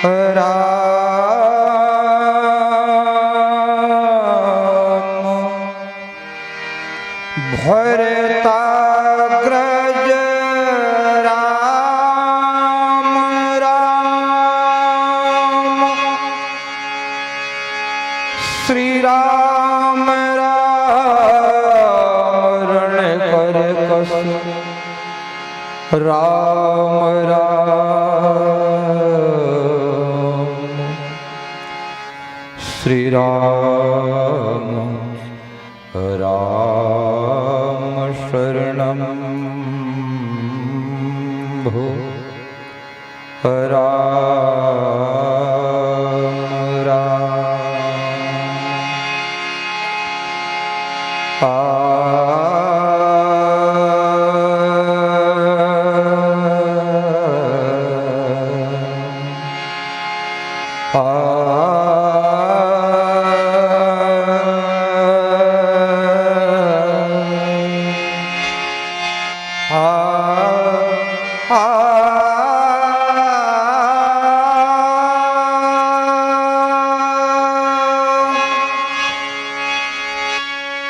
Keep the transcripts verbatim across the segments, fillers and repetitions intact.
राम भरताग्रज राम राम। श्री राम राम रण कर कस राम राम। श्री राम राम शरणं भो राम राम। आ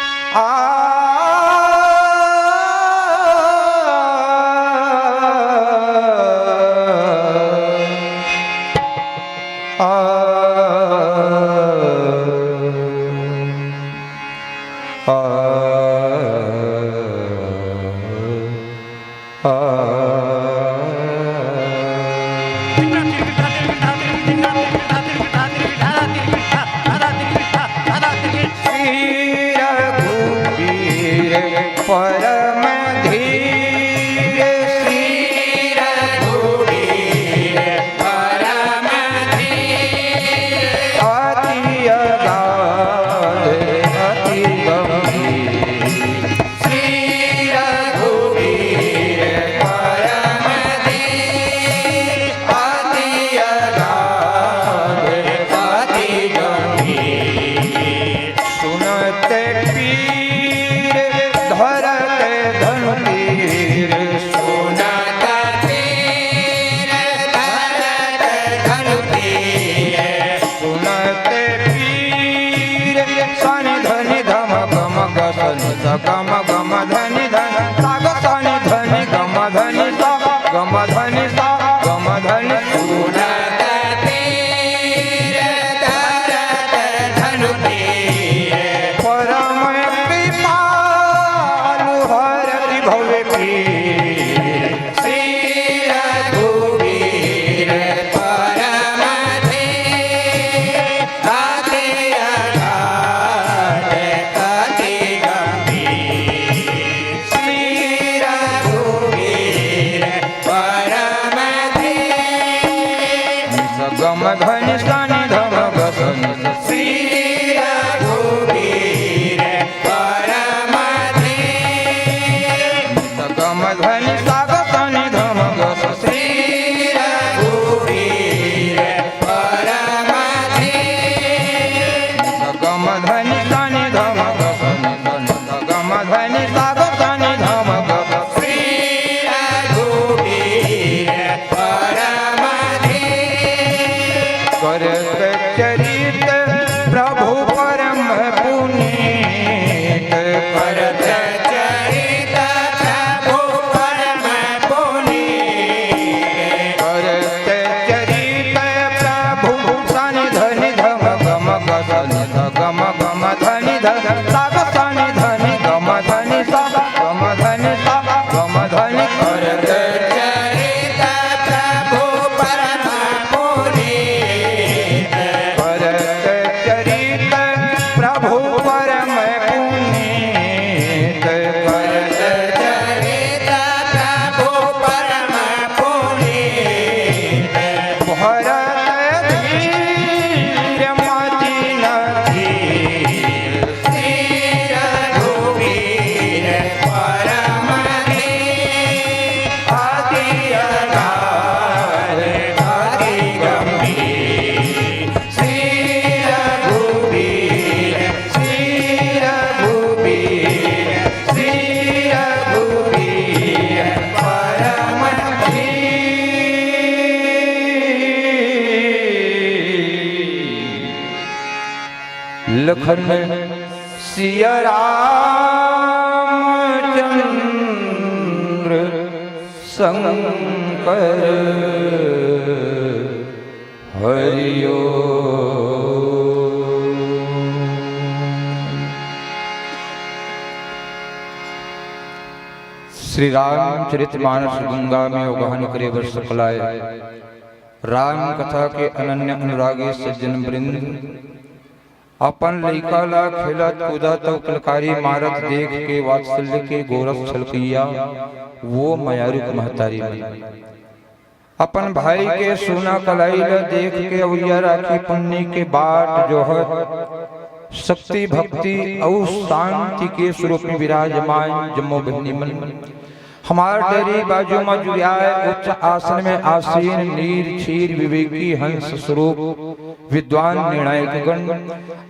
श्री रघुवीर परम धीर। श्री रघुवीर परम धीर। अति अगाध अति गंभीर। श्री रघुवीर परम धीर। अति अगाध अति गंभीर। सुनत पीर धरत धनु तीर। सुनत पीर धरत धनु तीर। सुनत पीर सनि धनि धम गम ग सनि स गम गम धनि धन सा ग सनि धनि गम धनि सा गम धनि सा गम धनि। सुनत पीर धरत धनु तीर। परम कृपालु हरति भव पीर। श्री रघुवीर परम धीर। अति अगाध अति गंभीर। श्री रघुवीर परम धीर। स गम धनि सनि धम ग सनि स। श्री रघुवीर परम धीर। स गम धनि सा ग सनि धम ग स। श्री रघुवीर परम धीर। स गम धनि सनि धम ग सनि सनि स गम धनि सा ग सनि धम ग स। श्री रघुवीर परम धीर। करत चरित प्रभु परम पुनीत। करत चरित प्रभु परम पुनीत। करत चरित प्रभु सनि धनि धम गम ग सनि ध गम गम धनि ध सा ग सनि धनि गम धनि सा गम धनि सा गम धनि। करत चरित प्रभु परम पुनीत। करत चरित प्रभु परम पुनीत। करत चरित प्रभु परम पुनीत। भरत धीर मति न धीर। श्री लखन सिया रामचंद्र शंकर हरिओ। श्री रामचरित मानस गंगा में उगहन करे बर सकलाय। राम कथा के अनन्य अनुरागी सज्जन वृंद, अपन लइका ला खेलत कूदत अउ किलकारी मारत देख के वात्सल्य के गोरस छलकइया वो मयारुक महतारी मन, अपन भाई के सूना कलाई ला देख के अवइया राखी पुन्नी के बाट जोहत शक्ति भक्ति अउ शांति के स्वरूप में विराजमान जम्मो बहिनी मन, हमार डेरी बाजू म जुरियाए उच्च आसन में आसीन नीर क्षीर विवेकी हंस स्वरूप विद्वान निर्णायक गण,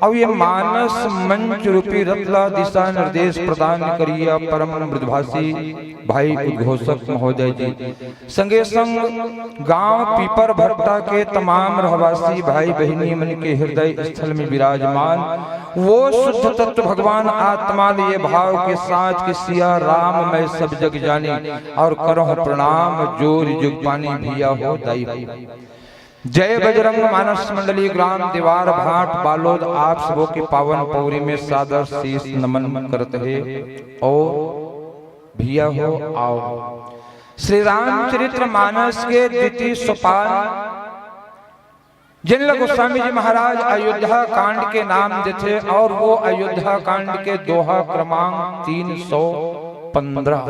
अउ ये मानस मंच रूपी रथ ला दिशा निर्देश प्रदान करिया परम मृदुभाषी भाई उद्घोषक महोदय जी, संगे संग गांव पीपर भट्टा के तमाम रहवासी भाई बहिनी मन के हृदय स्थल में विराजमान वो शुद्ध तत्व भगवान आत्मा ले ये भाव के साथ कि सिया राम मैं सब जग जानी अउ करहु प्रणाम जोरि जुग पानी भइया हो दाई हो। जय बजरंग मानस मंडली ग्राम दीवार भाट बालोद, आप सबो के पावन पौरी में सादर शीश नमन करत हे। अउ भइया हो आओ श्री रामचरित्र मानस के द्वितीय सोपान, जिन ल गोस्वामी जी महाराज अयोध्या कांड के नाम देथे अउ वो अयोध्या कांड के दोहा क्रमांक तीन सौ पंद्रह,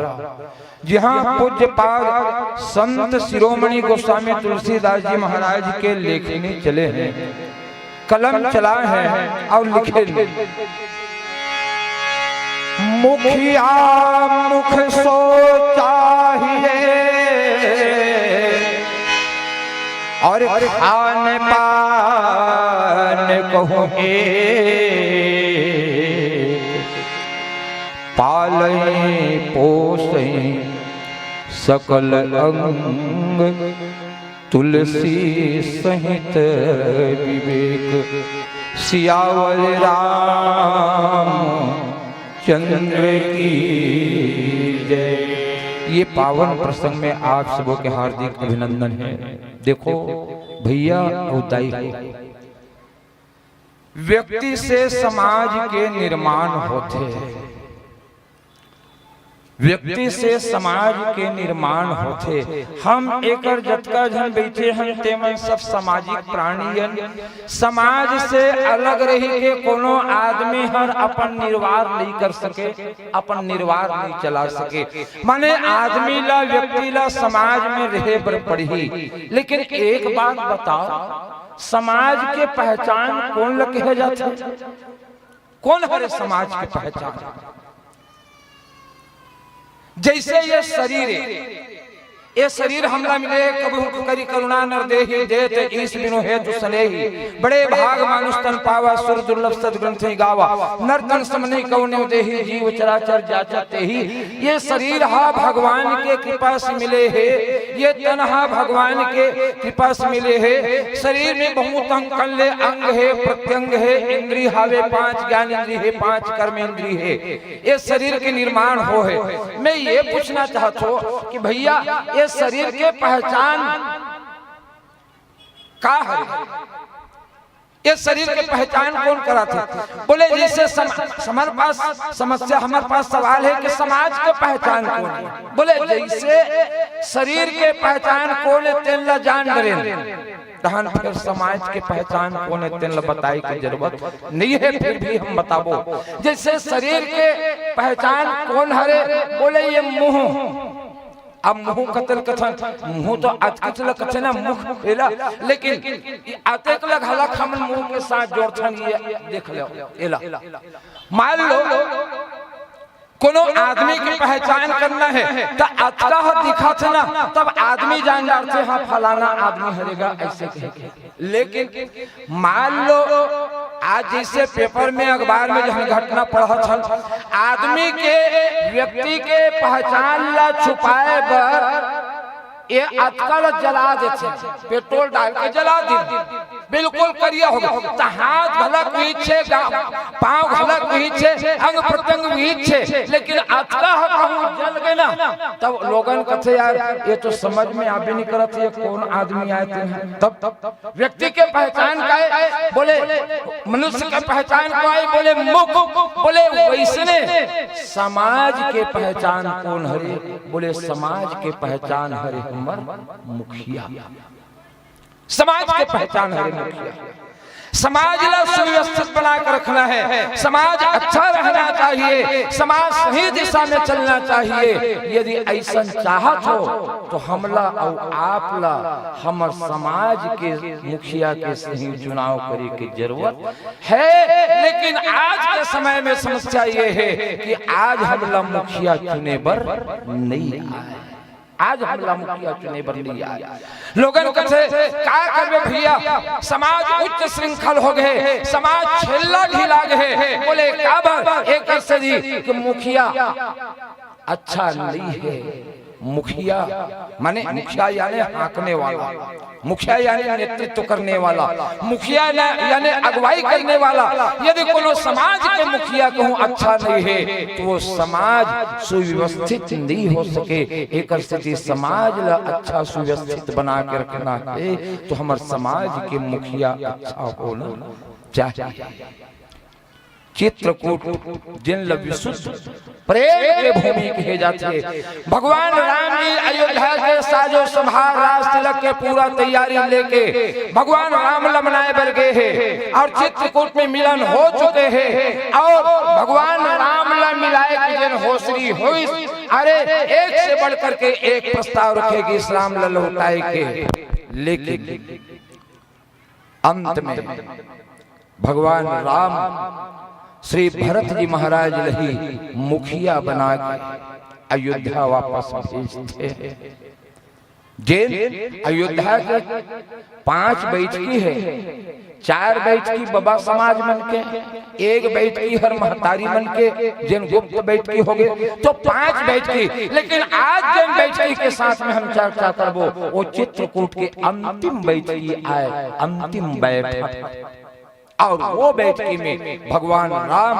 जिहां पूज्यपाद संत शिरोमणि गोस्वामी तुलसीदास जी महाराज के लेखनी चले हे, कलम चलाए हे अउ लिखे हे। मुखिया मुख सो चाहिए अउ खान पान कहूँ एक, पालई पोसई सकल अंग तुलसी सहित विवेक। सियावर राम चंद्र की जय। ये पावन प्रसंग में आप सबों के हार्दिक अभिनंदन है। देखो भइया अउ दाई हो, व्यक्ति से समाज के निर्माण होथे, व्यक्ति से समाज के निर्माण होथे। हम एकर जतका झन बइठे हन, तेमन सब सामाजिक प्राणी अन। समाज से अलग रहि के कोनो आदमी हर अपन निर्वाह नइ कर सके, अपन निर्वाह नइ चला सके। माने आदमी ला, व्यक्ति ला समाज में रहे बर पड़ही। लेकिन एक बात बताओ, समाज के पहचान कोन ल कहे जाथे? कोन हरे समाज के पहचान? जइसे ये शरीर हे, ये शरीर हमला मिले, कबहूँ करि करुणा नर देही, देत ईश बिनु हेतु सनेही। बड़े भाग मानुष तन पावा, सुर दुर्लभ सद ग्रंथ ही गावा। नर तन सम नहीं कउनेउ देही, जीव चराचर जाचत तेही। ये शरीर हा भगवान के कृपा से मिले हे, ये तन हा भगवान के कृपा से मिले हे। शरीर में बहुत अंग, कल्ले अंग हे, प्रत्यंग हे, इंद्री हावे पांच, ज्ञान इंद्री हे पांच, कर्म इंद्री हे। ये शरीर के निर्माण हो हे। मैं ये पूछना चाहत हो कि भइया, ये शरीर के पहचान का हरे? ये शरीर के पहचान कोन कराथे? बोले, जइसे सम-, हमर पास समस्या, हमर पास सवाल हे कि समाज के पहचान कोन हे? बोले, जइसे शरीर के पहचान कोन हे, तेन ला जान डरेन, तहन फेर समाज के पहचान कोन हे, तेन ला बताए के जरूरत नइ हे, फिर भी हम बताबो। जइसे शरीर के पहचान कोन हरे? बोले, ये मुंह। अब मुंह कते ल कथन, मुंह तो अतकिच ल कथे ना, मुख एला, लेकिन ये अतेक ल घला हमन मुंह के साथ जोड़थन, ये देख लो, एला। मान लो, कोनो आदमी के पहचान करना हे, त अतका ह दिखाथे ना, तब आदमी जान जाथे, हाँ, फलाना आदमी हरे गा, अइसे कहे के। लेकिन मान लो, आज जइसे पेपर में, अखबार में जहन घटना पढ़त हन, आदमी के, व्यक्ति के पहचान ला छुपाए बर ये अतका ला जला देथे, पेट्रोल डाल के जला दे। बिल्कुल करिया हो गे, त हाथ घलक उहीच हे, गा-, पाँव घलक उहीच हे, अंग प्रत्यंग उहीच हे, लेकिन अतका ह कहूँ जल गे ना, तब लोगन कथे, "यार, ये तो समझ में आबे नहीं करत, ये कौन आदमी आय तेन ह?" तब, तब व्यक्ति के पहचान काय? बोले, मनुष्य के पहचान काय? बोले, मुख। बोले, वैसने समाज के पहचान कौन हरे? बोले, समाज के पहचान हरे हमर मुखिया। समाज के पहचान हरे मुखिया। समाज ला सुव्यवस्थित बना के रखना है, समाज अच्छा रहना चाहिए, समाज सही दिशा में चलना चाहिए। यदि ऐसन चाहत हो, तो हमला अउ आप ला हमर समाज के मुखिया के सही चुनाव करे के जरूरत है। लेकिन आज के समय में समस्या ये है कि आज हमला मुखिया चुने बर नहीं आय। आज हमला मुखिया चुने बर नहीं आय। लोगन कथे, "का करबे भैया, समाज उच्च श्रृंखल हो गे, समाज छेल्ला ढिला गे।" बोले, "काबर?" एकर से जी कि मुखिया अच्छा नहीं है। मुखिया माने मुखिया यानी हाँकने वाला, मुखिया यानी नेतृत्व करने वाला, मुखिया ना, यानी अगुवाई करने वाला। यदि कोनो समाज के मुखिया कहूँ अच्छा नहीं है, तो वो समाज सुव्यवस्थित नहीं हो सके। एकर सेती समाज ला अच्छा सुव्यवस्थित बना के रखना है, तो हमर समाज के मुखिया अच्छा होना चाहिए। चित्रकूट, जिन ल विशुद्ध प्रेम के भूमि कहे जाथे। भगवान राम जी अयोध्या के साजो संभार, राज तिलक के पूरा तैयारी लेके भगवान राम ल मनाए बर गे हे अउ चित्रकूट में मिलन हो चुके हे अउ भगवान राम ल मिलाए के जेन होसरी होइस, अरे, एक से बढ़ करके एक प्रस्ताव रखे गिस राम ल लौटाए के, लेकिन अंत में भगवान राम श्री भरत जी महाराज ल ही मुखिया बना के अयोध्या वापस भेजथे। जेन अयोध्या के पांच बैठकी हे, चार बैठकी बबा समाज मन के, एक बैठकी हर महतारी मन के, जेन गुप्त बैठकी हो गे, तो पांच बैठकी। लेकिन आज जेन बैठकी के साथ में हम चर्चा करबो, वो चित्रकूट के अंतिम बैठकी आय, अंतिम बैठक। अउ वो बैठकी में भगवान राम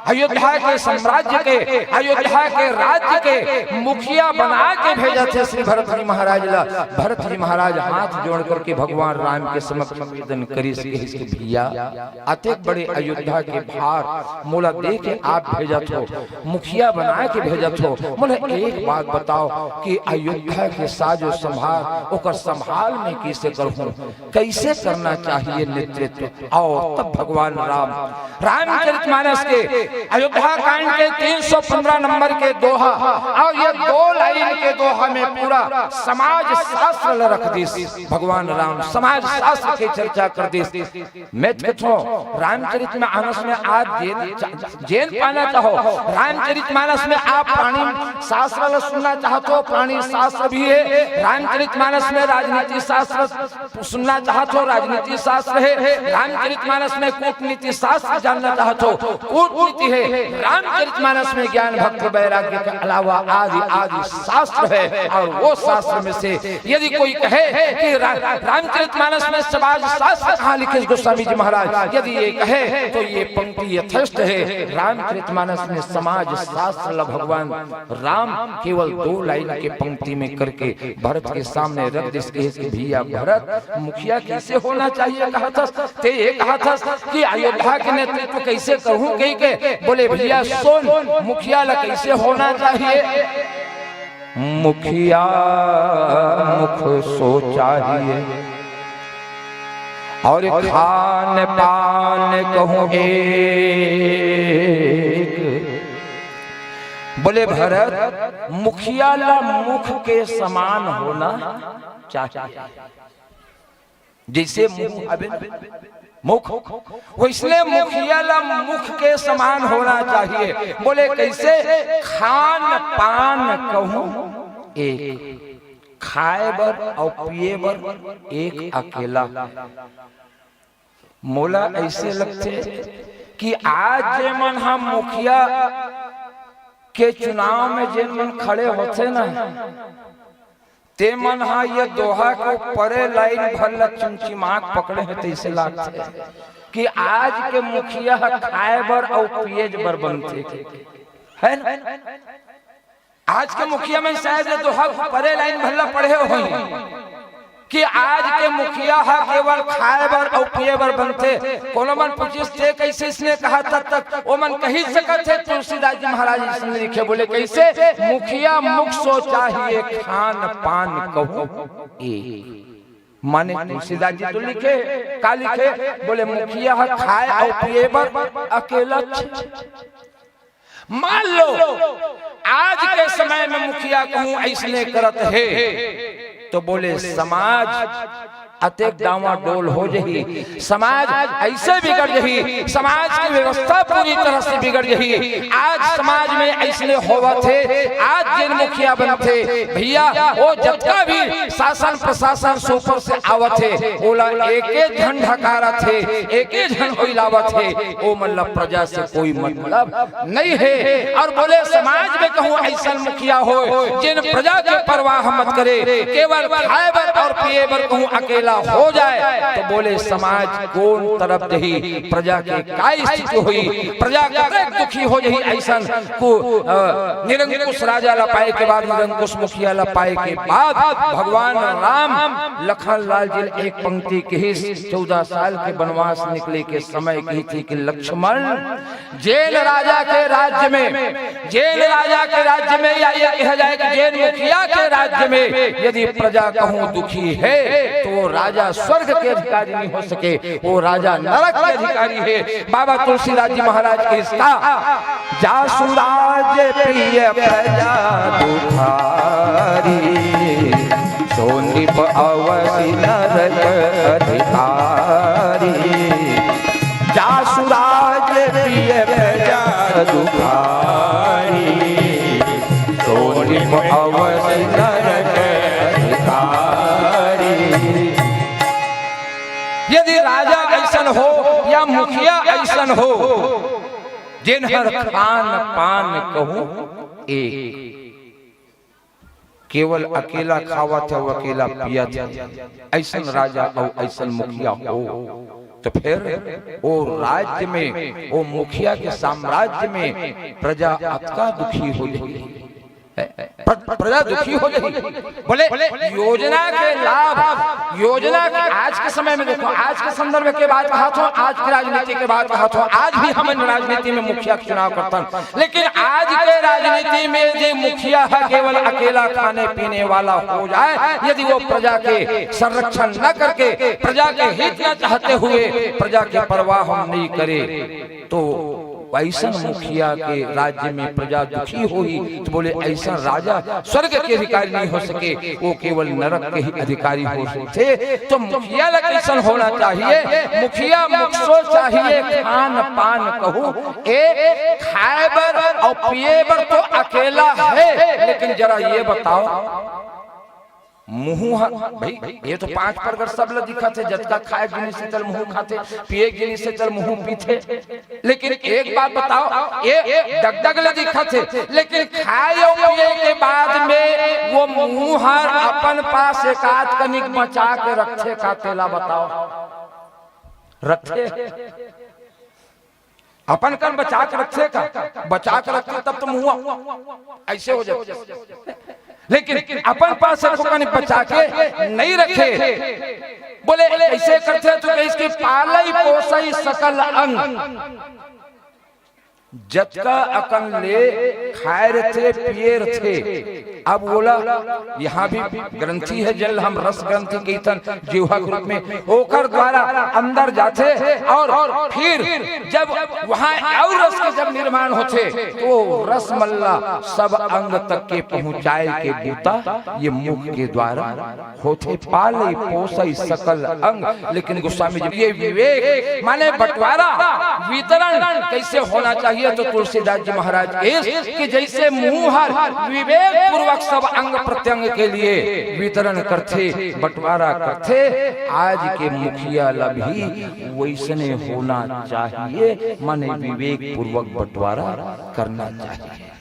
अयोध्या के साम्राज्य के, अयोध्या के राज्य के मुखिया बना के भेजथे श्री भरत जी महाराज ला। भरत जी महाराज हाथ जोड़ करके भगवान राम के समक्ष निवेदन करिस, कहिस कि भैया, अतेक बड़े अयोध्या के भार मोला दे के आप भेजत हो, मुखिया बना के भेजत हो, मोला एक बात बताओ कि अयोध्या के साजो संभार, ओकर संभाल मैं कइसे करहूं, कइसे करना चाहिए नेतृत्व? अउ तब भगवान राम, रामचरितमानस के अयोध्या कांड के तीन सौ पन्द्रह नंबर के दोहा, अउ ये दो लाइन के दोहा में पूरा समाज शास्त्र ल रख दिस। भगवान राम समाज शास्त्र के चर्चा कर दिस। मैं तो कहथों, रामचरित मानस में आप जेन, जेन पाना चाहो, रामचरित मानस में आप प्राणी शास्त्र ल सुनना चाहत हो, प्राणी शास्त्र भी हे। रामचरित मानस में राजनीति शास्त्र सुनना चाहत हो, राजनीति शास्त्र हे। रामचरित मानस में कूटनीति शास्त्र जानना चाहत हो, कूटनीति हे। रामचरित मानस में ज्ञान भक्ति वैराग्य के अलावा आदि आदि शास्त्र हे। अउ वो शास्त्र में से यदि कोई कहे कि रा-, रामचरित मानस में समाज शास्त्र कहाँ लिखे गोस्वामी जी महाराज, यदि ये कहे तो ये पंक्ति यथेष्ट हे। रामचरित मानस में समाज शास्त्र ला भगवान राम केवल दो लाइन के पंक्ति में करके भरत के सामने रख दिस, कहिस कि भैया भरत, मुखिया कइसे होना चाहिए कहत हस, ते ये कहत हस कि अयोध्या के नेतृत्व कइसे करहूं कहिके। बोले भैया सुन, मुखिया ला कइसे होना चाहिए? मुखिया मुख सो चाहिए, अउ खान पान कहूं एक। बोले भरत, मुखिया ला मुख के समान होना चाहिए। जइसे मुंह हवे, मुख, वइसने मुखिया ला मुख के समान होना चाहिए। बोले कइसे? खान पान कहूं एक, खाए बर अउ पिए बर एक अकेला। मोला अइसे लगथे कि आज जेमन ह मुखिया के चुनाव में जेन मन खड़े होथे ना, ते मन हा ये दोहा के परे लाइन भर ला चिमचिमात पकड़े हे, तइसे लागथे कि आज के मुखिया ह खाए बर अउ पिए बर बनथे। है ना? आज के मुखिया मन शायद ये दोहा के परे लाइन भर ला पढ़े होही कि आज के मुखिया ह केवल खाए बर अउ पिए बर बनथे। कोनो मन पूछिस, "ते कइसे इसने कहा?" तब तक ओ मन कहि सकत हे, तुलसीदास जी महाराज इसने लिखे, बोले, "कइसे? मुखिया मुख सो चाहिए खान पान कहूँ एक।" माने तुलसीदास जी तो लिखे, का लिखे? बोले, "मुखिया ह खाए अउ पिए बर अकेला।" मान लो, आज के समय में मुखिया कहूँ अइसने करत हे, तो बोले, समाज अतेक डावाडोल हो जही, समाज अइसे बिगड़ जही, समाज की व्यवस्था पूरी तरह से बिगड़ जही। आज समाज में अइसने होवत हे, आज जेन मुखिया बनथे, भइया, वो जतका भी शासन प्रशासन से ऊपर से आवत हे, ओला एके झन ढकारत हे, एके झन ओइलावत हे, ओ मन ला प्रजा से कोई मतलब नहीं हे। अउ बोले, समाज में कहूँ अइसन मुखिया होय, जेन प्रजा के परवाह मत करे, केवल खाए बर अउ पिए बर कहूँ अकेला हो जाए, तो बोले, समाज कोन तरफ जही, प्रजा के का स्थिति होही, प्रजा कतेक दुखी हो जही। अइसन को, अ, निरंकुश राजा ला पाए के बाद, निरंकुश मुखिया ला पाए के बाद भगवान राम लखन लाल जी ल एक पंक्ति कहिस, चौदह साल के बनवास निकले के समय कहिथे कि लक्ष्मण, जेन राजा के राज्य में, जेन राजा के राज्य में, या ये कहा जाए कि जेन मुखिया के राज्य में यदि प्रजा कहूँ दुखी हे, तो वो राजा स्वर्ग के अधिकारी नहीं हो सके, वो राजा नरक के अधिकारी हे। बाबा तुलसीदास जी महाराज के इसका, "जासु राज पिय प्रजा दुखारी, सो नृप अवसि नरक अधिकारी।" जासु राज पिय प्रजा दुखारी, सो नृप अवसि नरक अधिकारी। यदि राजा अइसन हो या मुखिया अइसन हो, जेन हर खान पान कहूँ एक, केवल अकेला खावत हे अउ अकेला पियत हे, अइसन राजा अउ अइसन मुखिया हो, तो फेर ओ राज्य में, ओ मुखिया के साम्राज्य में प्रजा अतका दुखी हो जाही। प्र-, प्रजा दुखी हो जाही। बोले, योजना के लाभ, योजना के, आज के समय में देखो, आज के संदर्भ के बात कहत हों, आज की राजनीति के बात कहत हों, आज भी हमन राजनीति में मुखिया के चुनाव करथन, लेकिन आज के राजनीति में जे मुखिया ह केवल अकेला खाने पीने वाला हो जाए, यदि वो प्रजा के संरक्षण न करके, प्रजा के हित न चाहते हुए प्रजा के परवाह हम नहीं करे, तो अइसन मुखिया के राज्य में प्रजा दुखी होही, तो बोले, अइसन राजा स्वर्ग के अधिकारी नहीं हो सके, वो केवल नरक के ही अधिकारी हो सकथे। तो मुखिया ला कइसन होना चाहिए? मुखिया मुख सो चाहिए खान पान कहूँ एक, खाए बर अउ पिए बर तो अकेला हे, लेकिन जरा ये बताओ, मुहूँ ह, भई, ये तो पांच परगर सब ल दिखत हे, जतका खाए के जिनिस हे, चल मुहूँ खाथे, पिए के जिनिस हे, चल मुहूँ पीथे। लेकिन एक बात बताओ, ये डगडग ल दिखत हे, लेकिन खाए अउ पिए के बाद में वो मुहूँ हर अपन पास एकाध कनिक बचा के रखथे का, तेला बताओ? रखथे? अपन कन बचा के रखथे का? बचा के रखथे तब तो मुहूँ अइसे हो जाथे। लेकिन अपन पास एको कनिक बचा के नहीं रखे। बोले, अइसे करथे तो कहिस कि पालई पोसई सकल अंग, जतका अकन ले खाए रथे, पिए रथे। अब ओला, यहाँ भी ग्रंथि हे, जेन ल हम रस ग्रंथि कहिथन, जीवा के रूप में, ओकर द्वारा अंदर जाथे अउ फिर जब वहाँ अउ रस के जब निर्माण होथे, तो रस मन ला सब अंग तक के पहुँचाए के बूता ये मुख के द्वारा होथे। पालई पोसई सकल अंग, लेकिन गोस्वामी जी ये विवेक माने बंटवारा, वितरण कइसे होना चाहिए, तो तुलसीदास जी महाराज कहिस कि जइसे मुहूँ हर विवेक पूर्वक सब अंग प्रत्यंग के लिए वितरण करथे, बंटवारा करथे, आज के मुखिया ला भी वइसने होना चाहिए, माने विवेक पूर्वक बंटवारा करना चाहिए।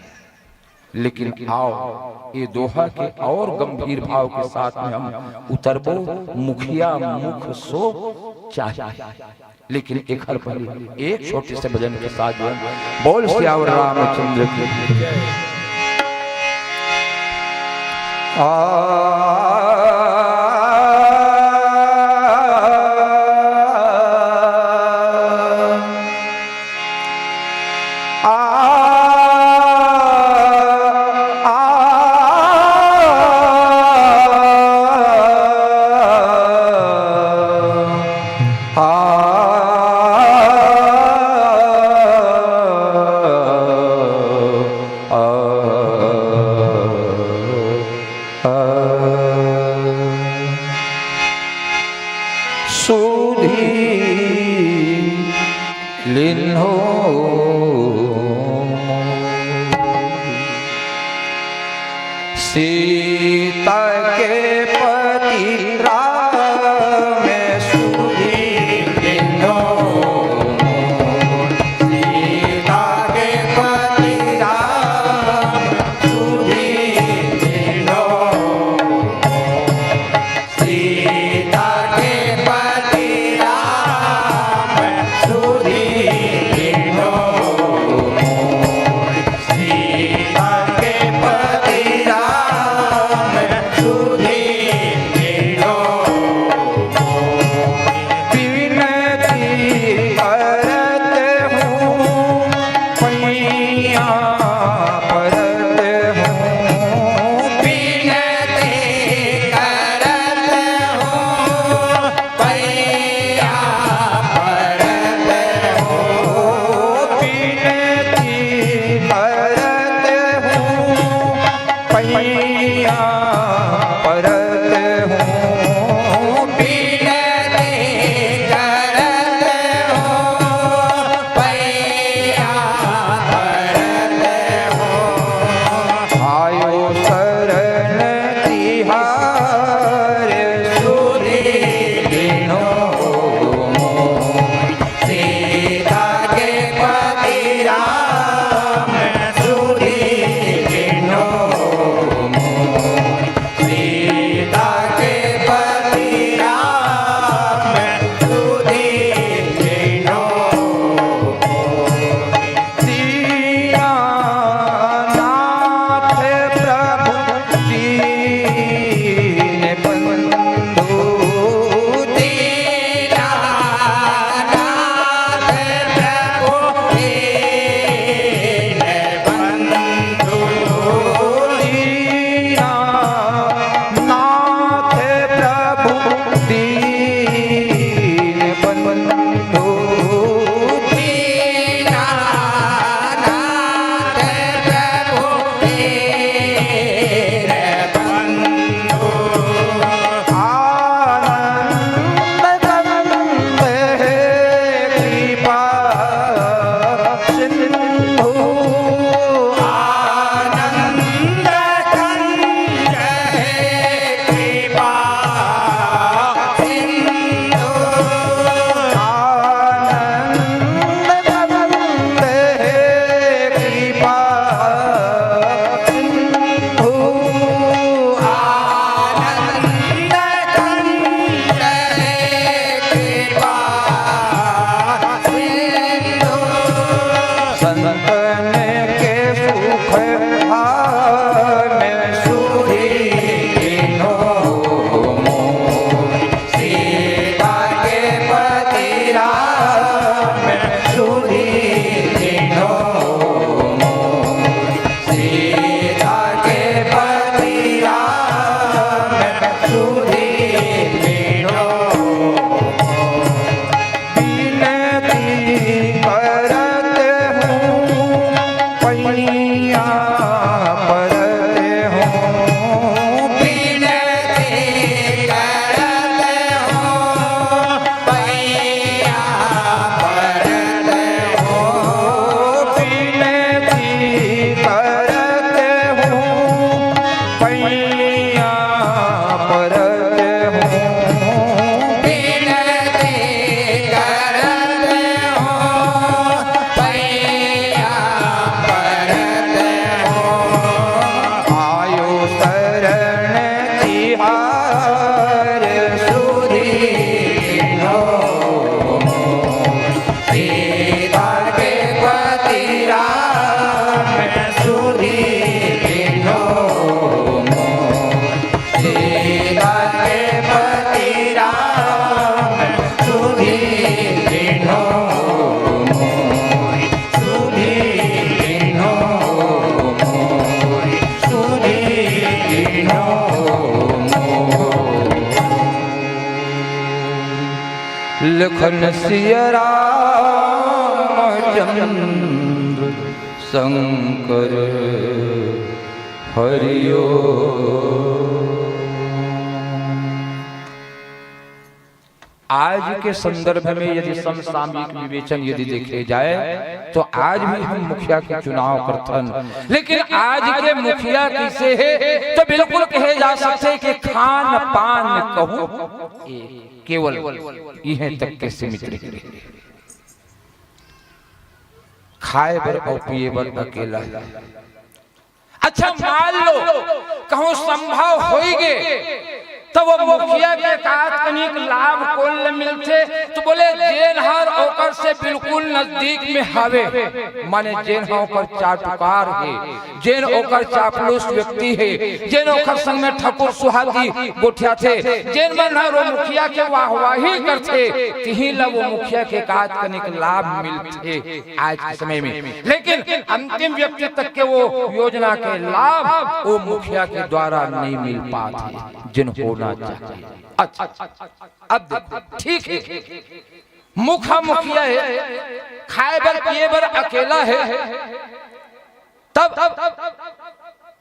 लेकिन आओ, ये दोहा के और गंभीर भाव के साथ में हम उतरबो, मुखिया मुख सो चाही। लेकिन एखर पहले एक छोटे से भजन के साथ जो है, बोल सियावर रामचंद्र की। आ, आ, आ, आ, आ, आ। सुधि लिन्हो सीता के पति राम, सुधि लिन्हो सीता के पति राम, सुधि लिन्हो सीता के पति राम, सुधि लिन्हो। सीता के पति राम, सुधि लखन सिया राम चंद्र शंकर हरिओ। आज के संदर्भ में यदि समसामयिक विवेचन यदि देखे जाए, तो आज भी हम मुखिया के चुनाव करथन, लेकिन आज के मुखिया कइसे हे, तो बिल्कुल कहे जा सकथे कि खान पान कहूँ केवल इहें तक के सीमित रहे। खाए बर अउ पिए बर अकेला हे। अच्छा, मान लो कहूँ संभव होई गे, त वो मुखिया के एकाध कनिक लाभ कोन ल मिलथे? तो बोले, जेन हर ओकर से बिल्कुल नजदीक में हवे, माने जेन ह ओकर चाटुकार हे, जेन ओकर चापलूस व्यक्ति हे, जेन ओकर संग में ठकुर सुहाती गोठियाथे, जेन मन ह वो मुखिया के वाहवाही करथे, तिही ल वो मुखिया के एकाध कनिक लाभ मिलथे आज के समय में। लेकिन अंतिम व्यक्ति तक के वो योजना के लाभ वो मुखिया के द्वारा नहीं मिल पात हे, जेन होना चाहिए। अच्छा, अब देखो, ठीक हे, मुखा मुखिया हे, खाए बर पिए बर अकेला हे, तब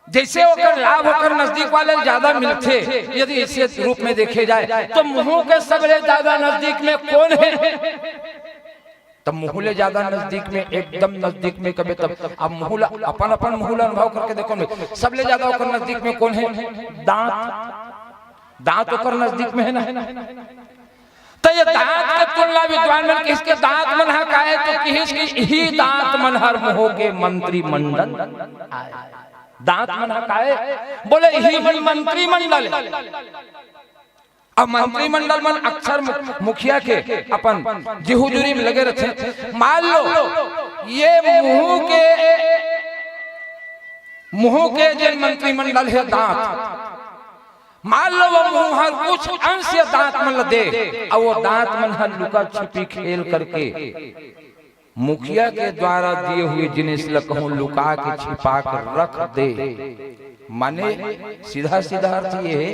जइसे ओकर लाभ ओकर नजदीक वाले ल ज्यादा मिलथे, यदि इसे रूप में देखे जाए, तो मुहूँ के सबले ज्यादा नजदीक में कोन हे? तब मुहूँ ले ज्यादा नजदीक में, एकदम नजदीक में कबे तब, अब मुहूँ ला, अपन, अपन मुहूँ ला अनुभव करके देखो न, सबले ज्यादा ओकर नजदीक में कोन हे? दांत। दांत ओकर नजदीक में हे ना? त ये दांत के तुलना विद्वान मन किहिस के दांत मन ह काय हे, तो किहिस कि इही दांत मन हर मुहूँ के मंत्रिमंडल आय। दांत मन ह काय हे? बोले इही मन मंत्रिमंडल हे। अब मंत्रिमंडल मन अक्सर मु-, मुखिया के अपन जिहुजुरी में लगे रथे। मान लो ये मुहूँ के, मुहूँ के जेन मंत्रिमंडल हे दांत, मान लो वो मुहूँ हर कुछ अंश ये दांत मन ल दे, अउ वो दांत मन हर लुका छिपी खेल करके मुखिया के द्वारा दिए हुए जिनिस ल कहूँ लुका के छिपा के रख दे। माने सीधा सीधा अर्थ ये हे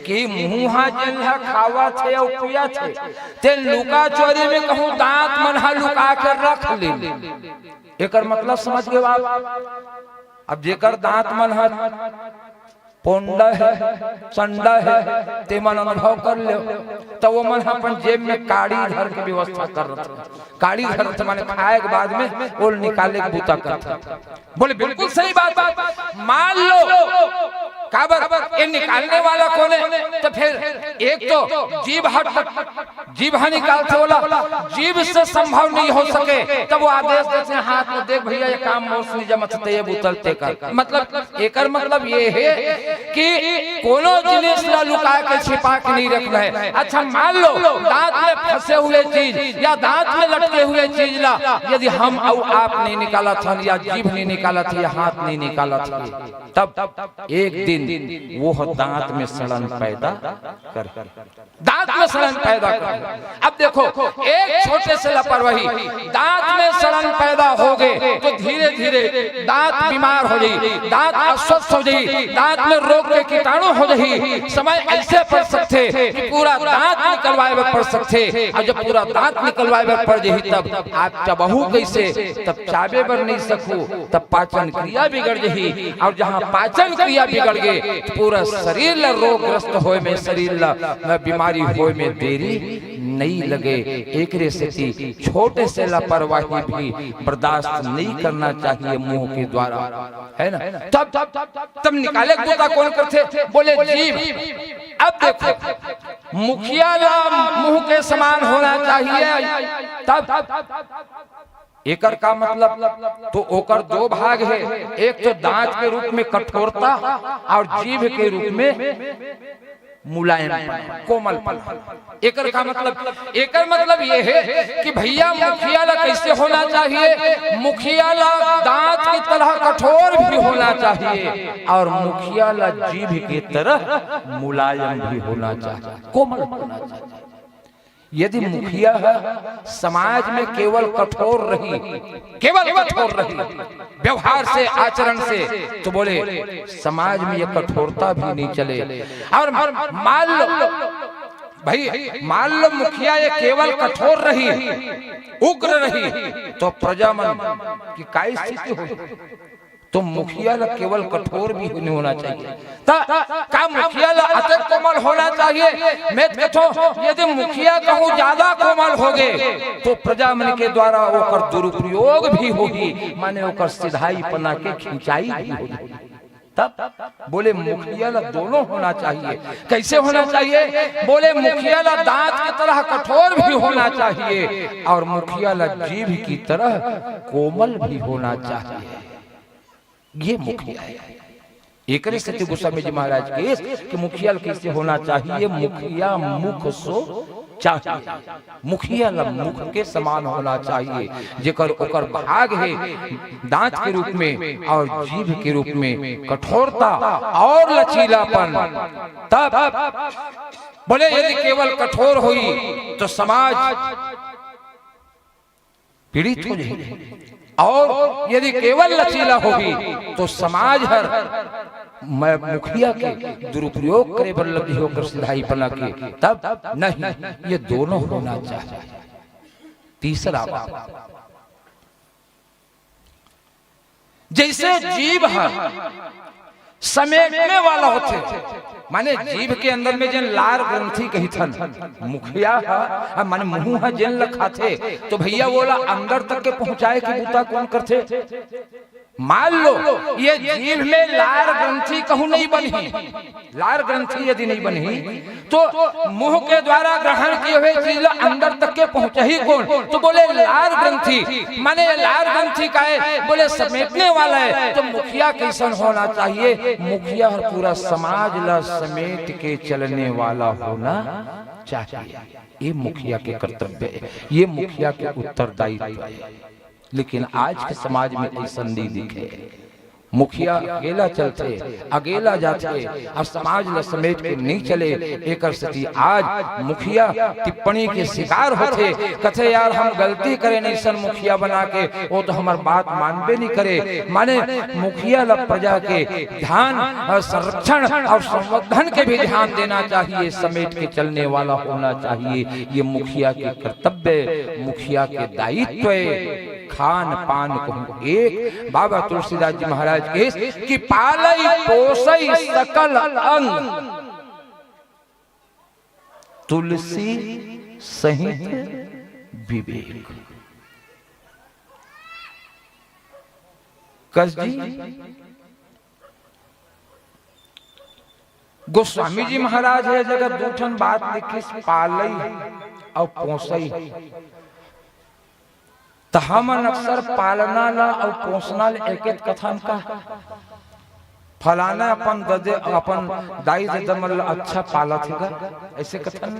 कि मुहूँ ह जेन ह खावत हे अउ पियत हे, ते लुका चोरी में कहूँ दांत मन ह लुका के रख ले। एकर मतलब समझ गे आप? अब जेकर दांत मन ह पोंडा हे, संडा हे, ते मन अनुभव कर लेव। त वो मन ह अपन जेब में काड़ी धर के व्यवस्था कर रथे। काड़ी धर रथे माने खाए के बाद में ओल निकाले के बूता करथे। बोले बिल्कुल सही बात। मान लो काबर ये निकालने वाला कोन हे? तो फिर एक तो जीभ हट जीभ ह निकालथे ओला, जीभ से संभव नहीं हो सके, तब वो आदेश देथे हाथ में, "देख भैया, ये काम मोर से नहीं जमत, ते ये बुतल ते कर।" मतलब, एकर मतलब ये हे कि कोनो जिनिस ला लुका के छिपा के नहीं रखना हे। अच्छा, मान लो दांत में फंसे हुए चीज या दांत में लटके हुए चीज ला यदि हम अउ आप नहीं निकालत हन या जीभ नहीं निकालत हे या हाथ नहीं निकालत हे, तब एक दिन वो दांत में सड़न पैदा कर दांत में सड़न पैदा कर। अब देखो, एक छोटे से लापरवाही दांत में सड़न पैदा हो गे, तो धीरे धीरे दांत बीमार हो जाही, दांत अस्वस्थ हो जाही, दांत में रोग के कीटाणु हो जाही। समय ऐसे पड़ सकथे कि पूरा दांत निकलवाए बर पड़ सकथे, अउ जब पूरा दांत निकलवाए बर पड़ जाही, तब आप चबहू कैसे? तब चाबे बर नहीं सकहू, तब पाचन क्रिया बिगड़ जाही, अउ जहां पाचन क्रिया बिगड़ गे, तो पूरा शरीर ला रोगग्रस्त होए में, शरीर ला बीमारी होए में देरी नइ लगे। एकरे सेती छोटे से लापरवाही भी बर्दाश्त नइ करना चाहिए मुंह के द्वारा, है ना? तब, तब, तब निकाले के बूता कोन करथे? बोले जीभ। अब देखो, मुखिया ला मुंह के समान होना चाहिए। तब एकर का मतलब? तो ओकर दो भाग हे, एक तो दांत के रूप में कठोरता अउ जीभ के रूप में मुलायम, कोमल। एकर का मतलब? एकर मतलब ये हे कि भैया, मुखिया ला कैसे होना चाहिए? मुखिया ला दांत की तरह कठोर भी होना चाहिए अउ मुखिया ला जीभ की तरह मुलायम भी होना चाहिए, कोमल होना चाहिए। यदि मुखिया ह समाज में केवल कठोर रही, केवल कठोर रही, व्यवहार से, आचरण से, तो बोले समाज में ये कठोरता भी नहीं चले। अउ मान लो भाई, मान लो मुखिया ये केवल कठोर रही, उग्र रही, तो प्रजा मन की काय स्थिति होही? तो मुखिया ला केवल कठोर भी नहीं होना चाहिए। त का मुखिया ला अतेक कोमल होना चाहिए? मैं तो कहथों, यदि मुखिया कहूँ ज्यादा कोमल होगे, तो प्रजा मन के द्वारा ओकर दुरुपयोग भी होही, माने ओकर सिधाईपना के खिंचाई भी होही। तब बोले मुखिया ला दोनों होना चाहिए। कैसे होना चाहिए? बोले मुखिया ला दांत की तरह कठोर भी होना चाहिए और मुखिया ला जीभ की तरह कोमल भी होना चाहिए। ये मुखिया है। एकरे सेती गोस्वामी जी महाराज कहिस कि मुखिया ल कइसे होना चाहिए? मुखिया मुख सो चाहिए। मुखिया ल मुख के समान होना चाहिए, जेकर ओकर भाग हे दांत के रूप में और जीभ के रूप में कठोरता और लचीलापन। तब बोले यदि केवल कठोर होई तो समाज पीड़ित हो जाही। और यदि केवल लचीला होही तो समाज हर मैं मुखिया के दुरुपयोग करे बर लगी होकर सिधाईपना के, तब नहीं, ये दोनों होना चाहिए। तीसरा बात, जैसे जीभ ह समेटने वाला होथे, माने जीभ के अंदर में जेन लार ग्रंथि कहिथन, मुखिया ह, माने मुंह ह जेन ल खाथे, तो भैया वोला अंदर तक के पहुंचाए के बूता कोन करथे? मान लो ये जीभ में लार ग्रंथि कहूं नहीं बनही, लार ग्रंथि यदि नहीं बनही, तो मुंह के द्वारा ग्रहण किए हुए चीज ला अंदर तक के पहुंचही कोन? तो बोले लार ग्रंथि, माने ये लार ग्रंथि का है, बोले समेटने वाला है। तो मुखिया कैसन होना चाहिए? मुखिया हर पूरा समाज ला समेट के चलने वाला होना चाहिए। ये मुखिया के कर्तव्य है, ये मुखिया के उत्तरदायित्व है। लेकिन आज के समाज में ऐसा नहीं दिखे। मुखिया अकेला चलथे, अकेला जाथे, अब समाज ल समेट के नहीं चले। एकर सेती आज मुखिया टिप्पणी के शिकार होथे, कथे, "यार, हम गलती करे नहीं सन मुखिया बना के, वो तो हमर बात मानबे नहीं करे।" माने मुखिया ल प्रजा के ध्यान और संरक्षण और संवर्धन के भी ध्यान देना चाहिए। समेट के चलने वाला होना चाहिए, ये मुखिया के कर्तव्य, मुखिया के दायित्व है। खान पान कहूं एक, बाबा तुलसीदास जी महाराज कहिस कि पालई पोसई सकल अंग, तुलसी सहित विवेक। कस जी, गोस्वामी जी महाराज ह जगह दू ठन बात लिखिस, पालई अउ पोसई। त हमन अक्सर पालना ला अउ पोसना ला एकेच कथन का, फलाना अपन ददे, अपन दाई ददा मन ला अच्छा पालत हे गा, ऐसे कथन।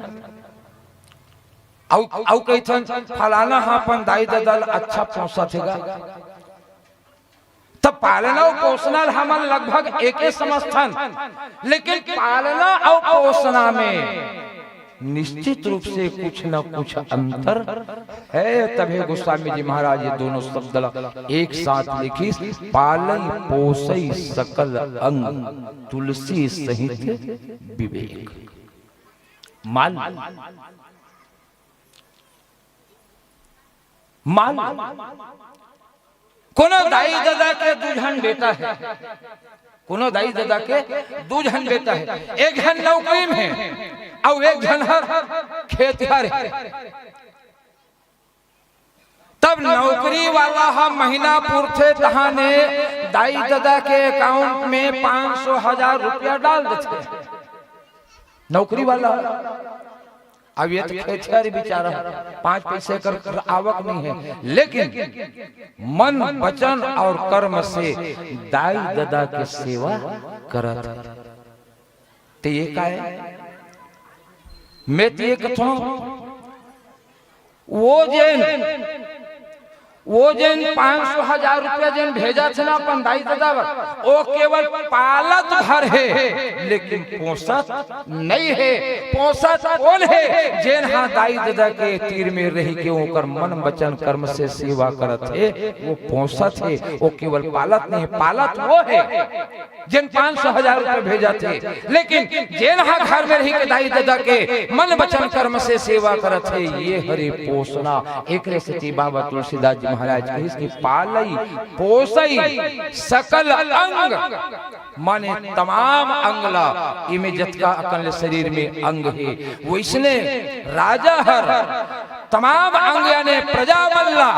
अउ, अउ कहिथन, फलाना ह अपन दाई ददा ला अच्छा पोसत हे गा। त पालना अउ पोसना ल हमन लगभग एके समझथन, लेकिन पालना अउ पोसना में निश्चित रूप से कुछ न कुछ अंतर है। तभे गोस्वामी जी महाराज ये दोनों शब्द ला एक साथ लिखिस, पालई पोसई सकल अंग, तुलसी सहित विवेक। मान मान कोनो दाई ददा के दू झन बेटा हे, कोनो दाई ददा के दू झन बेटा हे, एक झन नौकरी में हे अउ एक झन हर खेतिहर हे। तब नौकरी वाला ह महीना पुरथे तहाने दाई ददा के अकाउंट में पाँच सौ हजार रुपया डाल देथे नौकरी वाला। अब ये तो खेतिहर बेचारा, पाँच पैसे कर आवक नहीं है, लेकिन मन, वचन और कर्म से दाई ददा के सेवा करत है। तो ये का है? मैं तो ये कथों, वो जेन वो जेन पाँच सौ हजार रुपया जेन भेजत हे ना अपन दाई ददा बर, वो केवल पालत भर हे, लेकिन पोसत नहीं हे। पोसत कोन हे? जेन हा दाई ददा के तीर में रहि के ओकर मन वचन कर्म से सेवा करत हे, वो पोसत हे। वो केवल पालत नहीं हे, पालत वो हे जेन पाँच सौ हजार रुपया भेजत हे, लेकिन जेन हा घर में रहि के दाई ददा के मन वचन कर्म से सेवा करत हे, ये हरे पोसना। एकरे सेती बाबा तुलसीदास जी महाराज कहिस कि पालई पोसई सकल अंग, माने तमाम अंग ला, एमे जतका अकन ले शरीर में अंग हे, वइसने राजा हर तमाम अंग याने प्रजा मन ला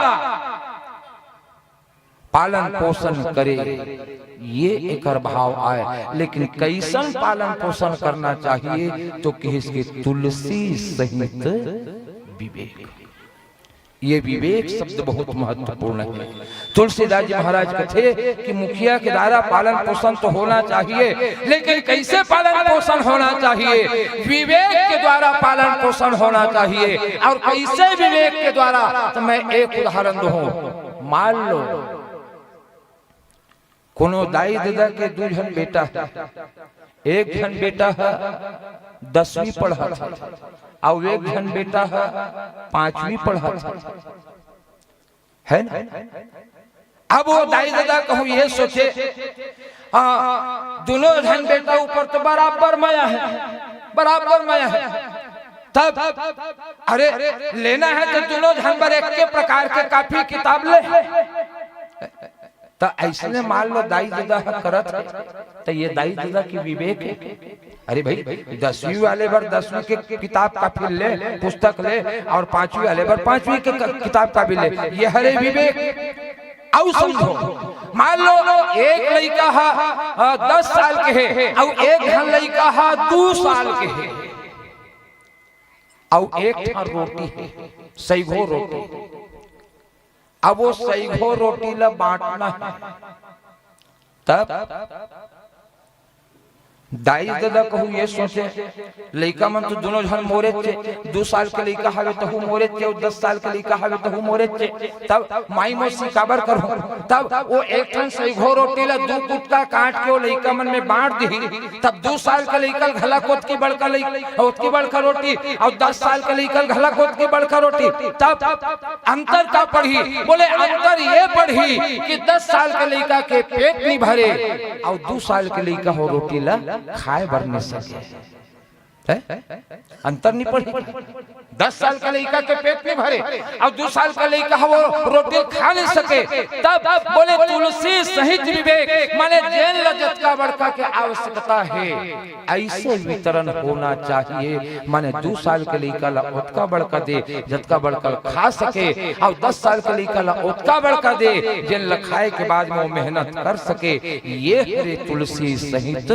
पालन पोषण करे, ये एकर भाव आय। लेकिन कइसन पालन पोषण करना चाहिए, तो कहिस कि तुलसी सहित विवेक। ये विवेक शब्द बहुत महत्वपूर्ण है। तुलसीदास जी महाराज कथे कि मुखिया के द्वारा पालन पोषण तो होना चाहिए, लेकिन कइसे पालन पोषण होना चाहिए? विवेक के द्वारा पालन पोषण होना चाहिए। और कइसे विवेक के द्वारा? तो मैं एक उदाहरण दूं। मान लो, कोनो दाई ददा के दू झन बेटा हे, एक झन बेटा ह दसवीं पढ़त हे, अउ एक झन बेटा ह पांचवी पढ़त हे, है ना? अब वो दाई ददा कहूं ये सोचे, हाँ, दुनों झन बेटा ऊपर तो बराबर मया हे, बराबर मया हे। तब अरे, लेना हे तो दुनों झन बर एक के प्रकार के कापी किताब ले। त अइसने मान लो दाई ददा ह करत हे, त ये दाई ददा के विवेक हे। अरे भाई, दसवीं वाले बर दसवीं के किताब कापी ले, पुस्तक ले, और पांचवी वाले बर पांचवी के क-, किताब कापी ले, ये हरे विवेक। अउ समझो, मान लो एक लइका ह, अ, दस साल के हे, अउ एक झन लइका ह दू साल के हे, अउ एक ठन रोटी हे, सइघो रोटी। अब वो सइघो रोटी ला बांटना हे, तब दाई ददा कहूं ये सोचे, लइका मन तो दुनों झन मोरेच हे, दू साल के लइका हवे तहू मोरेच हे, अउ दस साल के लइका हवे तहू मोरेच हे। तब माई मौसी काबर करहूं? तब वो एक ठन सइघो रोटी ला दू कुटका काट के वो लइका मन में बांट दिही, तब दू साल के लइका ल घला ओतकी बड़का लइ-, ओतकी बड़का रोटी, अउ दस साल के लइका ल घला ओतकी बड़का रोटी। तब अंतर का पड़ही? बोले, अंतर ये पड़ही कि दस साल के लइका के पेट नहीं भरे अउ दू साल के लइका हो रोटी ला खाए बर नहीं सके। हैं? अंतर नहीं पड़ही। दस साल के लइका के पेट नहीं भरे अउ दू साल के लइका हो रोटी खा नहीं सके। तब बोले, तुलसी सहित विवेक, माने जेन ला जतका बड़का के आवश्यकता हे, अइसे वितरण होना चाहिए, माने दू साल के लइका ला ओतका बड़का दे, जतका बड़का ला खा सके, अउ दस साल के लइका ला ओतका बड़का दे, जेन ला खाए के बाद में वो मेहनत कर सके। ये हरे तुलसी सहित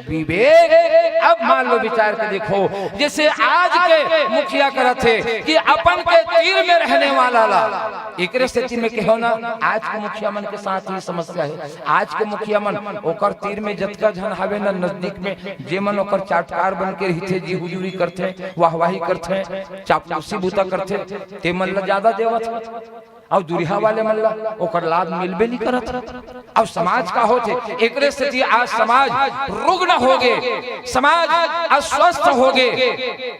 विवेक। अब मान लो, विचार के देखो, जैसे आज के मुखिया करत हे कि अपन के तीर में रहने वाला ला, एकरे सेती में कहो ना, आज के मुखिया मन के साथ ये समस्या हे। आज के मुखिया मन, ओकर तीर में जतका झन हवे ना नजदीक में, जे मन ओकर चाटकार बन के रहिथे, जी हुजूरी करथे, वाहवाही करथे, चापलूसी बूता करथे, ते मन ला ज्यादा देवत हे। अउ दुरिहा वाले मन ला ओकर लाभ मिलबे नहीं करत हे। अउ समाज का होथे, एकरे सेती आज समाज रुग्ण होगे, समाज अस्वस्थ होगे।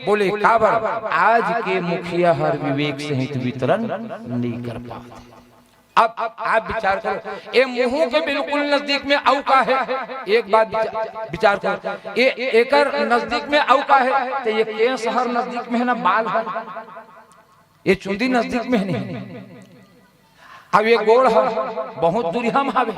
बोले काबर? आज के मुखिया हर विवेक सहित वितरण नहीं कर पावत। अब आप विचार करो, ए मुंह के बिल्कुल नजदीक में अउ का हे? एक बात विचार, विचार करो, ए, एकर नजदीक में अउ का हे? तो ये केस हर नजदीक में हे ना, बाल हर, ये चुंदी नजदीक में हे नहीं। अब ये गोड़ ह बहुत दुरिहा म हावे,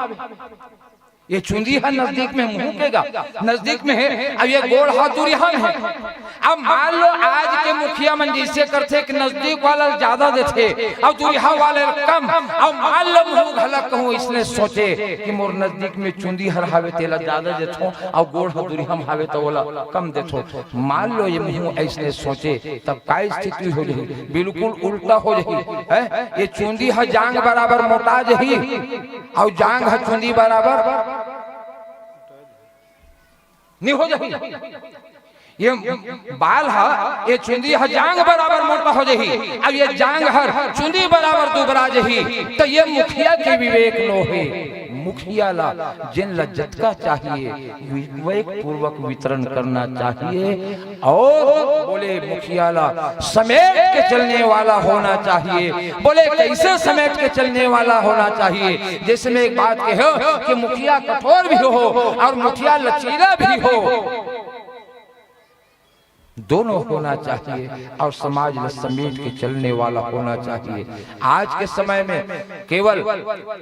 ये चुंदी ह नजदीक में, मुंह के गा नजदीक में हे, अब ये गोड़ ह दुरिहा म हे। अब मान लो, आज के मुखिया मन जैसे करथे कि नजदीक वाला ल ज्यादा देथे अउ दुरिहा वाले ल कम, अउ मान लो मुंह घला कहूं इसने सोचे कि मोर नजदीक में चुंदी हर हावे तेला ज्यादा देथों अउ गोड़ ह दुरिहा म हावे त ओला कम देथों। मान लो ये मुंह अइसने सोचे, तब का स्थिति हो जाही? बिल्कुल उल्टा हो जाही, हैं? ये चुंदी ह जांग बराबर मोटा जाही, अउ जांग ह चुंदी बराबर नहीं हो जाही। ये बाल ह, ये चुंदी ह जांग बराबर मोटा हो जाही, अब ये जांग हर चुंदी बराबर दुबरा जाही, त ये मुखिया के विवेक नोहे। मुखिया ला, जेन ला जतका चाहिए, विवेक पूर्वक वितरण करना चाहिए। और बोले, मुखिया ला समेट के चलने वाला होना चाहिए। बोले, कैसे समेट के चलने वाला होना चाहिए? जैसे मैं एक बात कहे कि मुखिया कठोर भी हो और मुखिया लचीला भी हो, दोनों होना चाहिए और समाज में समेट के चलने वाला होना चाहिए। आज के समय में केवल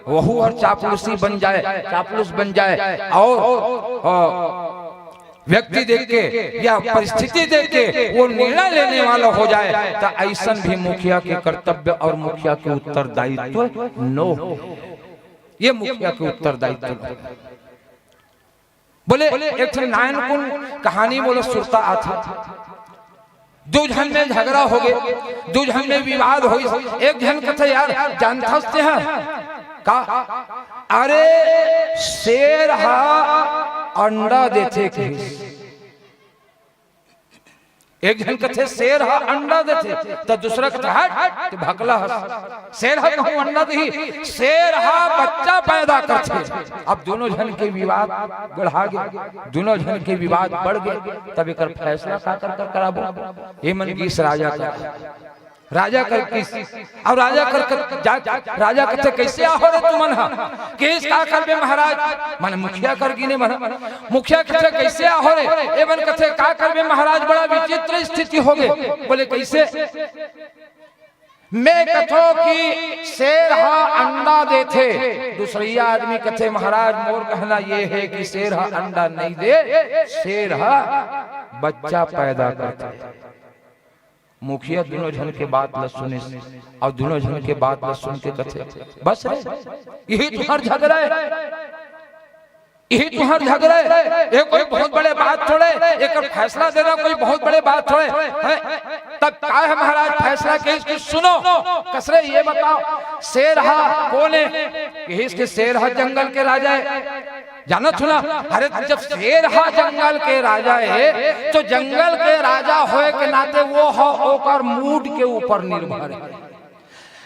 वहू हर चापलूसी बन जाए, चापलूस बन जाए और, अ, व्यक्ति देख के या परिस्थिति देख के वो निर्णय लेने वाला हो जाए, तो ऐसन भी मुखिया के कर्तव्य और मुखिया के उत्तरदायित्व नो हो। ये मुखिया के उत्तरदायित्व नो। बोले, एक ठन नानकुन कहानी मोला सुरता आथे। दू झन में झगड़ा होगे, दू झन में विवाद होइस। एक झन कथे, "यार, जानथस तें ह का? अरे, शेर ह अंडा देथे," कहिस। एक झन कथे, "शेर ह अंडा देथे," त दूसरा कथे, "हट, तें भकला हस। शेर ह कहूं अंडा देही, शेर ह बच्चा पैदा करथे।" अब दोनों झन के विवाद गढ़ा गे, दोनों झन के विवाद बढ़ गे, तब एकर फैसला का कर कर कराबो? ये मन गिस राजा कर, राजा कर गिस। अब राजा कर, कर जा, राजा कथे, "कैसे आहो रे तुमन ह?" कहिस, "का करबे महाराज?" माने मुखिया कर गिने मन। मुखिया कथे, "कैसे आहो रे?" ए मन कथे, "का करबे महाराज, बड़ा विचित्र स्थिति होगे।" बोले, "कैसे?" "मैं कथों कि शेर ह अंडा देथे।" दूसरइया आदमी कथे, "महाराज, मोर कहना ये हे कि शेर ह अंडा नइ दे, शेर ह बच्चा पैदा करथे।" मुखिया दुनों झन के बात ल सुनिस अउ दुनों झन के बात ल सुन के कथे, "बस रे, इही तुंहर झगरा हे, इही तुंहर झगरा हे, ये कोई बहुत बड़े बात थोड़े, एकर फैसला देना कोई बहुत बड़े बात थोड़े हे।" "तब का हे महाराज फैसला?" कहिस कि सुनो, "कस रे ये बताओ, शेर ह कोन हे?" कहिस कि शेर ह जंगल के राजा हे। जानत हो ना? अरे, जब शेर ह जंगल के राजा हे, तो जंगल के राजा होए के नाते वो ह ओकर मूड के ऊपर निर्भर हे।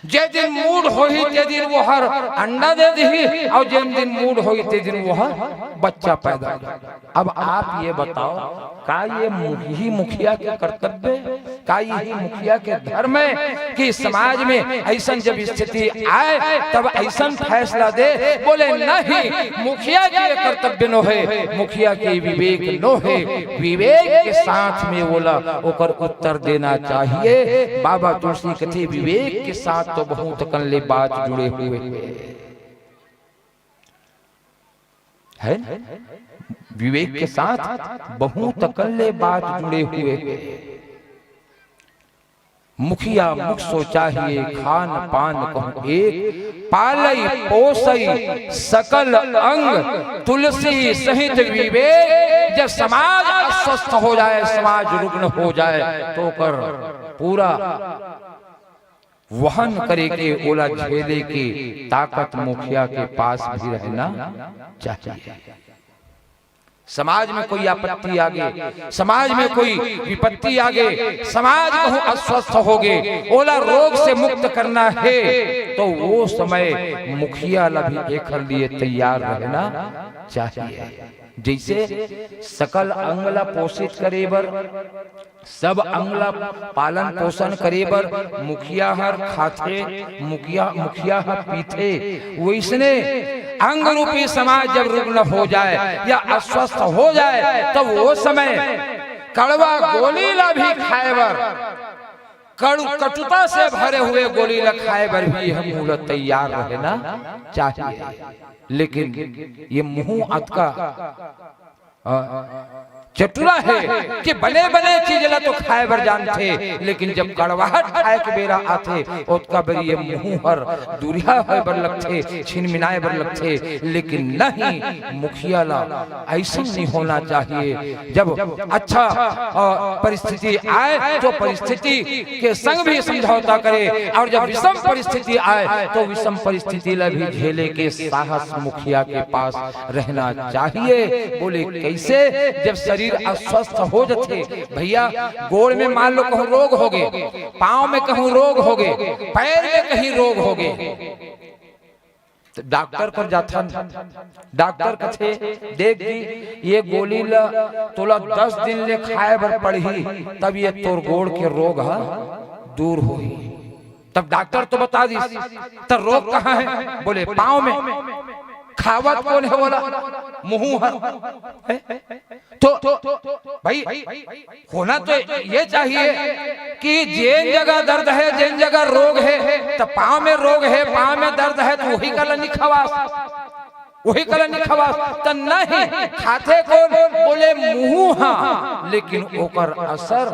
जे दिन मूड होही, ते दिन वो हर अंडा दे दिही, अउ जेन दिन मूड होही, ते दिन वो हर बच्चा पैदा करही। अब आप ये बताओ, का ये मु-, ही मुखिया के कर्तव्य हे? का यही मुखिया के धर्म हे कि समाज में अइसन जब स्थिति आए, तब अइसन फैसला दे? बोले, "नहीं, मुखिया के ये कर्तव्य नो हे, मुखिया के विवेक नो हे।" विवेक के साथ में ओला ओकर उत्तर देना चाहिए। बाबा तुलसी कथे, "विवेक के साथ तो बहुत कन ले बात जुड़े हुए हे।" हे ना? विवेक के साथ बहुत कन ले बात जुड़े हुए हे। मुखिया मुख सो चाहिए, खान पान कहूँ एक, पालई पोसई सकल अंग, तुलसी सहित विवेक। जब समाज अस्वस्थ हो जाए, समाज रुग्ण हो जाए, तो ओकर पूरा वहन करे के, ओला झेले के ताकत मुखिया के पास भी रहना चाहिए। समाज में कोई आपत्ति आगे, समाज में कोई विपत्ति आगे, समाज कहूँ अस्वस्थ होगे, ओला रोग से मुक्त करना हे, तो वो समय मुखिया ला भी एखर लिए तैयार रहना चाहिए। जैसे सकल अंग ला पोषित करे बर, सब अंग ला पालन पोषण करे बर मुखिया हर खाथे, मुखिया, मुखिया हर पीथे, वइसने अंग रूपी समाज जब रुग्ण हो जाए या अस्वस्थ हो जाए, तब वो समय कड़वा गोली ला भी खाए बर, कड़ु-, कटुता से भरे हुए गोली ला खाए बर भी हम मुँह ला तैयार रहना चाहिए। लेकिन ये मुँह अतका अ, चतुरा हे कि बने-बने चीज ला तो खाए बर जानथे, लेकिन जब कड़वाहट खाए के बेरा आथे, ओतका बेर ये मुँह हर दुरिहा होए बर लगथे, छिनमिनाए बर लगथे। लेकिन नहीं, मुखिया ला अइसन नहीं होना चाहिए। जब अच्छा, अ, परिस्थिति आए, तो परिस्थिति के संग भी समझौता करे, और जब विषम परिस्थिति आए, तो विषम परिस्थिति ला भी झेले के साहस मुखिया के पास रहना चाहिए। बोले, कैसे? जब शरीर अस्वस्थ हो जथे। भैया, गोड़ में मान लो कहूँ रोग होगे, पाँव में कहूँ रोग होगे, पैर में कहीं रोग होगे, त डॉक्टर कर जाथन। डॉक्टर कथे, "देख जी, ये गोली ल तोला दस दिन ले खाए बर पड़ही, तब ये तोर गोड़ के रोग ह दूर होही।" तब डॉक्टर तो बता दिस, "त रोग कहाँ है?" बोले, "पाँव में।" "खावत कोन है?" बोला, "मुँहू हर।" तो भाई, होना तो ये चाहिए कि जेन जगह दर्द है, जेन जगह रोग है, त पाँव में रोग है, पाँव में दर्द है, त वही करा नी खवास, वही करा नी खवास। त नहीं खाथे कोन? बोले, "मुँहू हाँ, लेकिन ओकर असर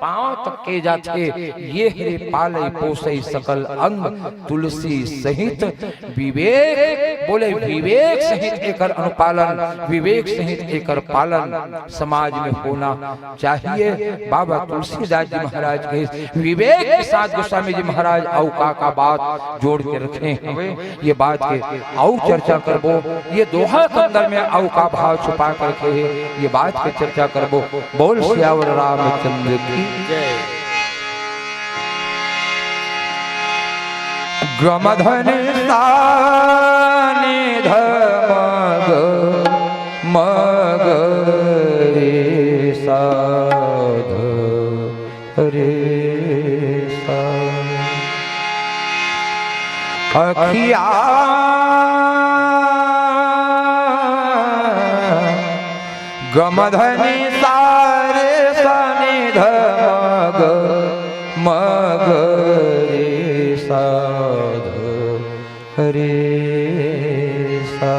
पाँव तक के जाथे।" ये हरे पालई पोसई सकल अंग, तुलसी सहित विवेक, बोले विवेक सहित एकर अनुपालन, विवेक सहित एकर पालन समाज में होना चाहिए। बाबा तुलसीदास जी महाराज के विवेक के साथ गोस्वामी जी महाराज अउ का का बात जोड़ के रखे हवे, ये बात के अउ चर्चा करबो। ये दोहा के अंदर में अउ का भाव छुपा के रखे हे, ये बात के चर्चा करबो। बोल सियावर रामचंद्र की जय। गमधनि सानि धमग मग रे साध रे सा। अखिया गमधनि सारे सनि धमग मग रे साध रे सा।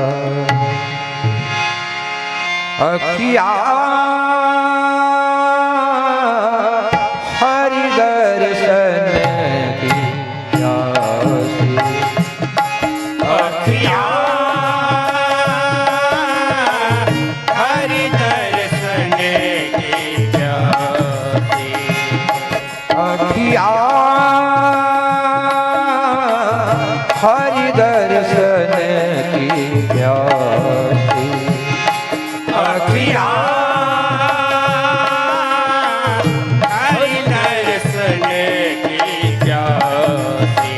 अखिया हरि दर्शन की प्यासी। अखिया हरि दर्शन की प्यासी। अखिया हरि दर्शन की प्यासी। अखिया हरि दर्शन की प्यासी।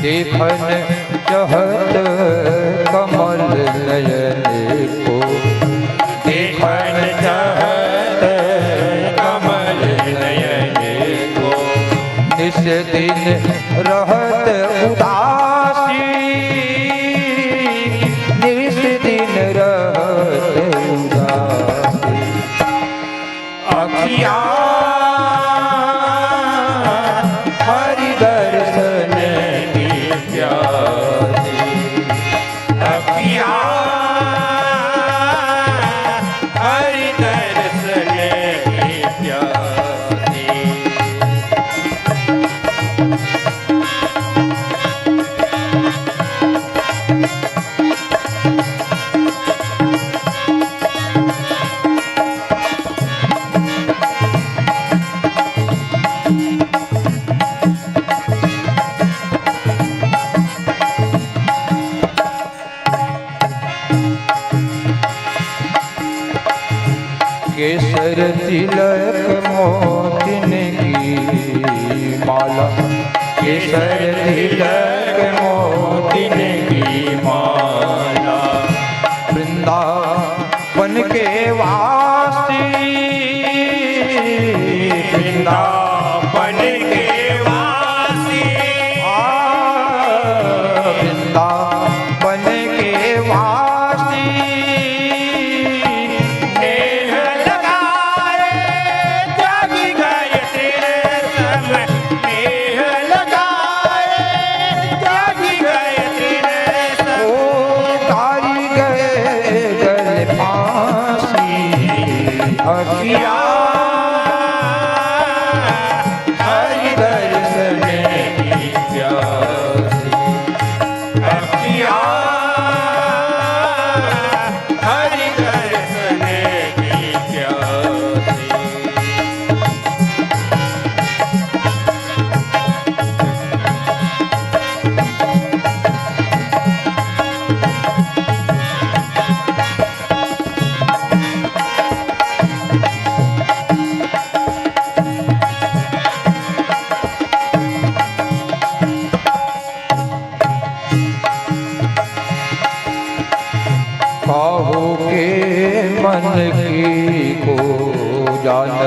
देखन चहत कमल नयन को। देखन चहत कमल नयन को। निस दिन रहत उदासी। निस दिन रहत उदासी। अखिया हरि दर्शन की प्यासी। अखिया हरि दर्शन की प्यासी। केसर तिलक मोतिन की माला। केसर तिलक मोतिन की माला। वृंदावन के वासी। वृंदावन के वासी। आ, वृंदावन के वासी। नेह लगाए त्यागी गए तेरे संग। नेह लगाए त्यागी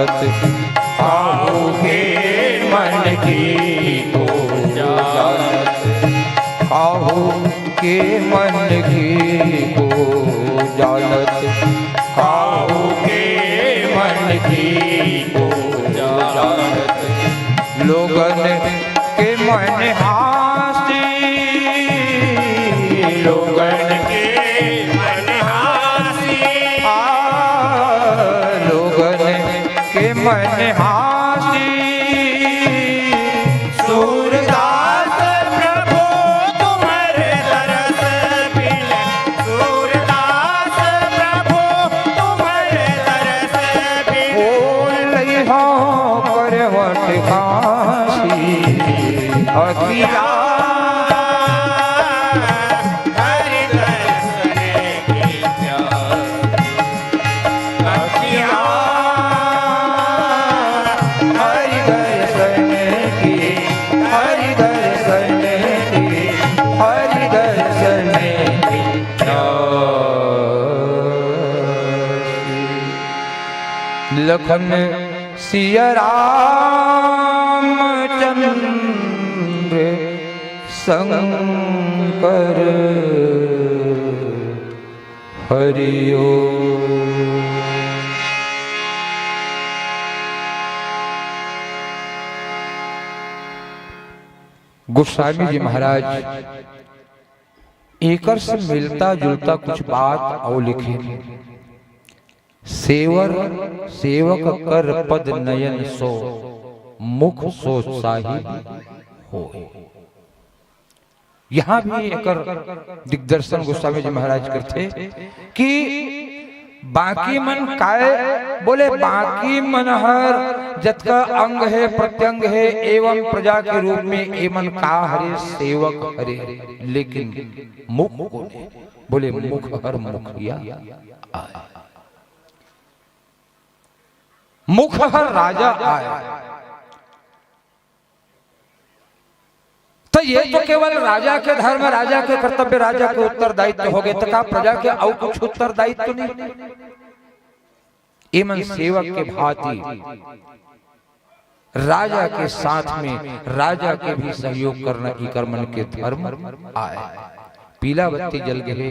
काहू के मन की को जानत, काहू के मन की को जानत, काहू के मन की को जानत। लोगन के मन हाँसी, लोगन के मन हाँसी, आ, लोगन के मन हाँसी। सूरदास प्रभु तुम्हरे दरस बिन, सूरदास प्रभु तुम्हरे दरस बिन। ओ लइहा करवट कांसी अखिया। हरि दरस अखिया, हरि दर्शन की, हरि दर्शन की, हरि दर्शन की प्यास। लखन सिया राम चंद्र शंकर हरि ओम। गोस्वामी जी महाराज एकर से मिलता जुलता कुछ बात अउ लिखे। सेवर सेवक कर पद नयन सो, मुख सो साहिब होय। यहाँ भी एकर दिग्दर्शन गोस्वामी जी महाराज करथे कि बाकी मन काय, बोले बाकी मन हर जतका अंग हे, प्रत्यंग हे, एवं प्रजा के रूप में एमन का हरे, सेवक हरे, लेकिन मुख कोन हे? बोले मुख हर मुखिया आय, मुख हर राजा आय। तो ये तो केवल राजा के धर्म, राजा के कर्तव्य, राजा के उत्तरदायित्व हो गए, तो का प्रजा के अउ कुछ उत्तरदायित्व नहीं? एमन सेवक के भांति राजा के साथ में राजा के भी सहयोग करना इकर मन के धर्म आय। पीला बत्ती जल गए,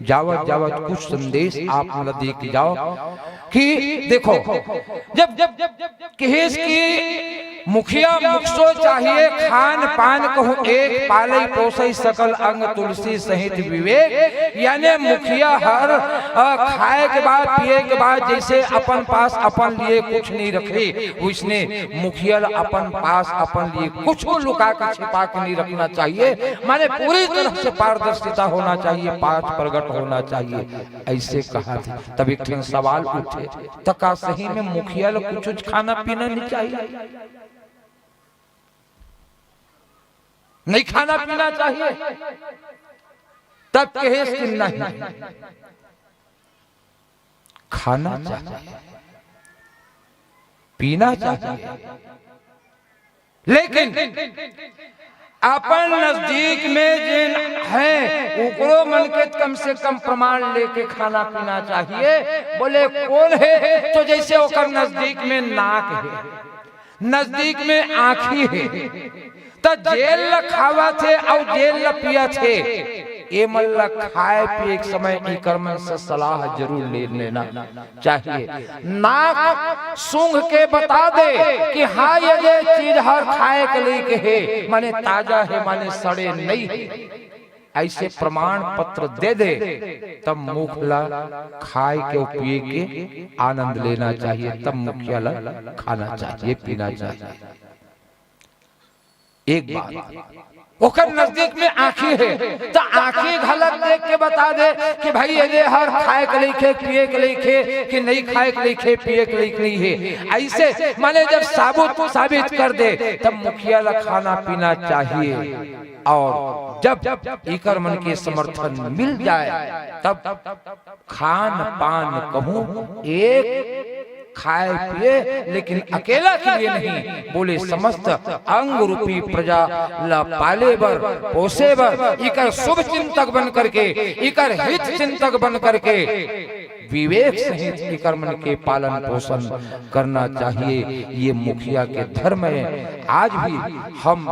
जावत जावत कुछ संदेश आप मन ला दे के जाव कि देखो, जब, जब, जब, जब, जब कहेस कि मुखिया मुख सो चाहिए, खान पान कहूँ एक, पालई पोसई सकल अंग तुलसी सहित विवेक। यानी मुखिया हर, अ, खाए के बाद, पिए के बाद जैसे अपन पास अपन लिए कुछ नहीं रखे, वैसने मुखिया ला अपन पास अपन लिए कुछ लुका के छिपा के नहीं रखना चाहिए। माने पूरी तरह से पारदर्शिता होना चाहिए, पाठ प्रगट होना चाहिए। ऐसे कहा थे, तब एक ठन सवाल उठे, त का सही में मुखिया ला कुछ, कुछ खाना पीना नहीं चाहिए? नहीं खाना पीना चाहिए? तब कहेस कि नहीं, खाना चाहिए, पीना चाहिए, लेकिन अपन नजदीक में जेन है, ओकरो मन के कम से कम प्रमाण लेके खाना पीना चाहिए। बोले, कौन है? तो जैसे ओकर नजदीक में नाक है, नजदीक में आँखी है, त जेन ल खावत हे अउ जेन ल पियत हे, एमन ल खाए पिए के समय इकर मन से सलाह जरूर ले लेना चाहिए। नाक सूंघ के बता दे कि हाँ, ये, ये चीज हर खाए के लइक हे, माने ताजा हे, माने सड़े नहीं हे, ऐसे प्रमाण पत्र दे दे, तब मुख ला खाए के अउ पिए के आनंद लेना चाहिए, तब मुखिया ला खाना चाहिए, पीना चाहिए। एक बात, ओकर नजदीक में आँखी हे, त आँखी घलक देख के बता दे कि भाई, एदे हर खाए के लइक हे, पिए के लइक हे, कि नहीं खाए के लइक हे, पिए के लइक नहीं हे। ऐसे माने जब साबुत, साबित कर दे, तब मुखिया ला खाना पीना चाहिए। और जब इकर मन के समर्थन मिल जाए, तब खान पान कहूँ एक, खाए पिए, लेकिन अकेला के लिए नहीं, बोले समस्त अंग रूपी प्रजा ला पाले बर, पोसे बर, इकर शुभ चिंतक बन करके, इकर हित चिंतक बन करके विवेक सहित एकर मन के पालन पोषण करना चाहिए। ये मुखिया के धर्म है। आज भी हम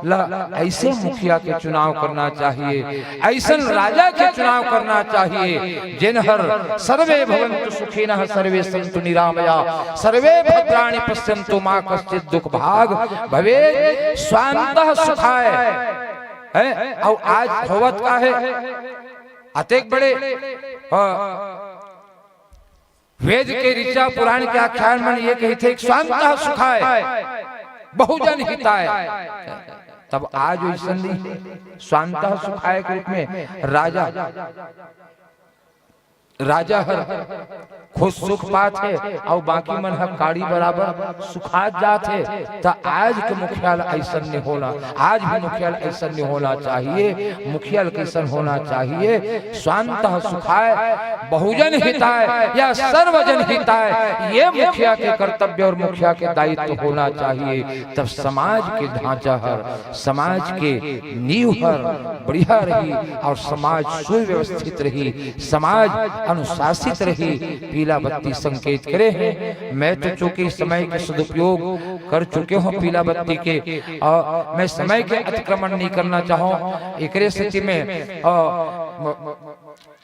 ला ऐसे मुखिया के चुनाव करना चाहिए, ऐसन राजा के चुनाव करना चाहिए, जेन हर सर्वे भवन्तु सुखिनः सर्वे सन्तु निरामया सर्वे भद्राणि पश्यन्तु मा कश्चित् दुख भाग भवेत्, स्वान्तः सुखाय। है? अउ आज होवत का है? अतेक बड़े, हाँ, वेद के ऋचा पुराण के आख्यान मन ये कहिथे कि स्वान्तः सुखाय, बहुजन हिताय। तब आज वइसन नहीं है। स्वान्तः सुखाय के रूप में राजा, राजा हर खुद सुख पात हे अउ बाकी मन ह काड़ी बराबर सुखात जात हे। त आज के मुखिया ल अइसन नहीं होना, आज भी मुखिया ल अइसन नहीं होना चाहिए। मुखिया ल कइसन होना चाहिए? स्वान्तः सुखाय, बहुजन हिताय या सर्वजन हिताय, ये मुखिया के कर्तव्य और मुखिया के दायित्व होना चाहिए। तब समाज के ढांचा हर, समाज के नींव हर बढ़िया रही और समाज सुव्यवस्थित रही, समाज अनुशासित रही। पीला बत्ती संकेत करे हैं। मैं तो चूंकि समय के सदुपयोग कर चुके हूँ पीला बत्ती के, और मैं समय के अतिक्रमण नहीं करना चाहूँ। एकरे स्थिति में, अ, म-,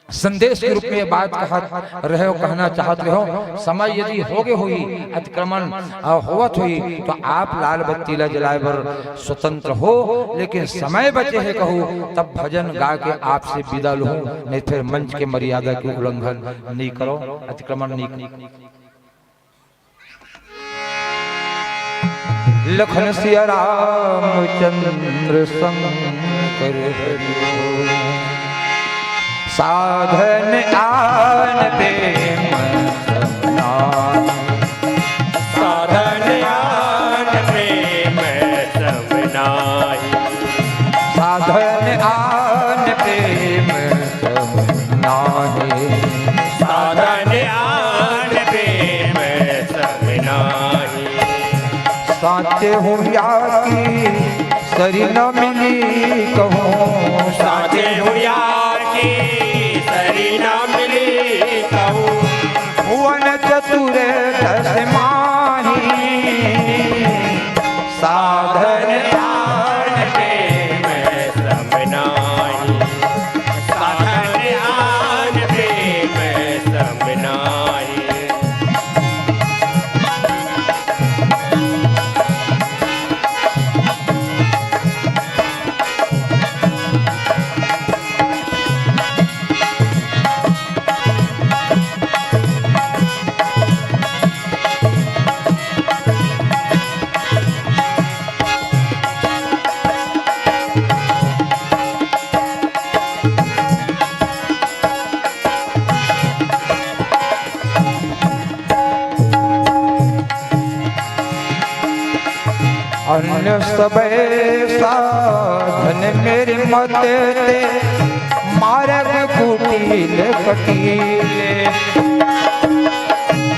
संदेश के रूप में ये बात कहत रहे हो, कहना चाहत रहे हो, समय यदि होगे होही, अतिक्रमण, अ, होवत होही, तो आप लाल बत्ती ला जलाए बर स्वतंत्र हो, लेकिन समय बचे हे कहू, तब भजन गा के आपसे विदा लूं, नहीं फिर मंच के मर्यादा के उल्लंघन नहीं करो, अतिक्रमण नहीं। लखन सिया रामचंद्र शंकर हरि बोल। साधन आन प्रेम सम नाहि। साधन आन प्रेम सम नाहि। साधन आन प्रेम सम नाहि। साधन आन प्रेम सम नाहि। साचे हुड़िया की सरी न मिली कहूँ। साचे हुड़िया की सरी न मिली कहूँ। भुवन चतुर दस माही। साधन आन प्रेम सम नाहि। साधन आन प्रेम सम नाहि। अन्य सबे साधन मेरे मत ते, मारग कुटिल कटीले।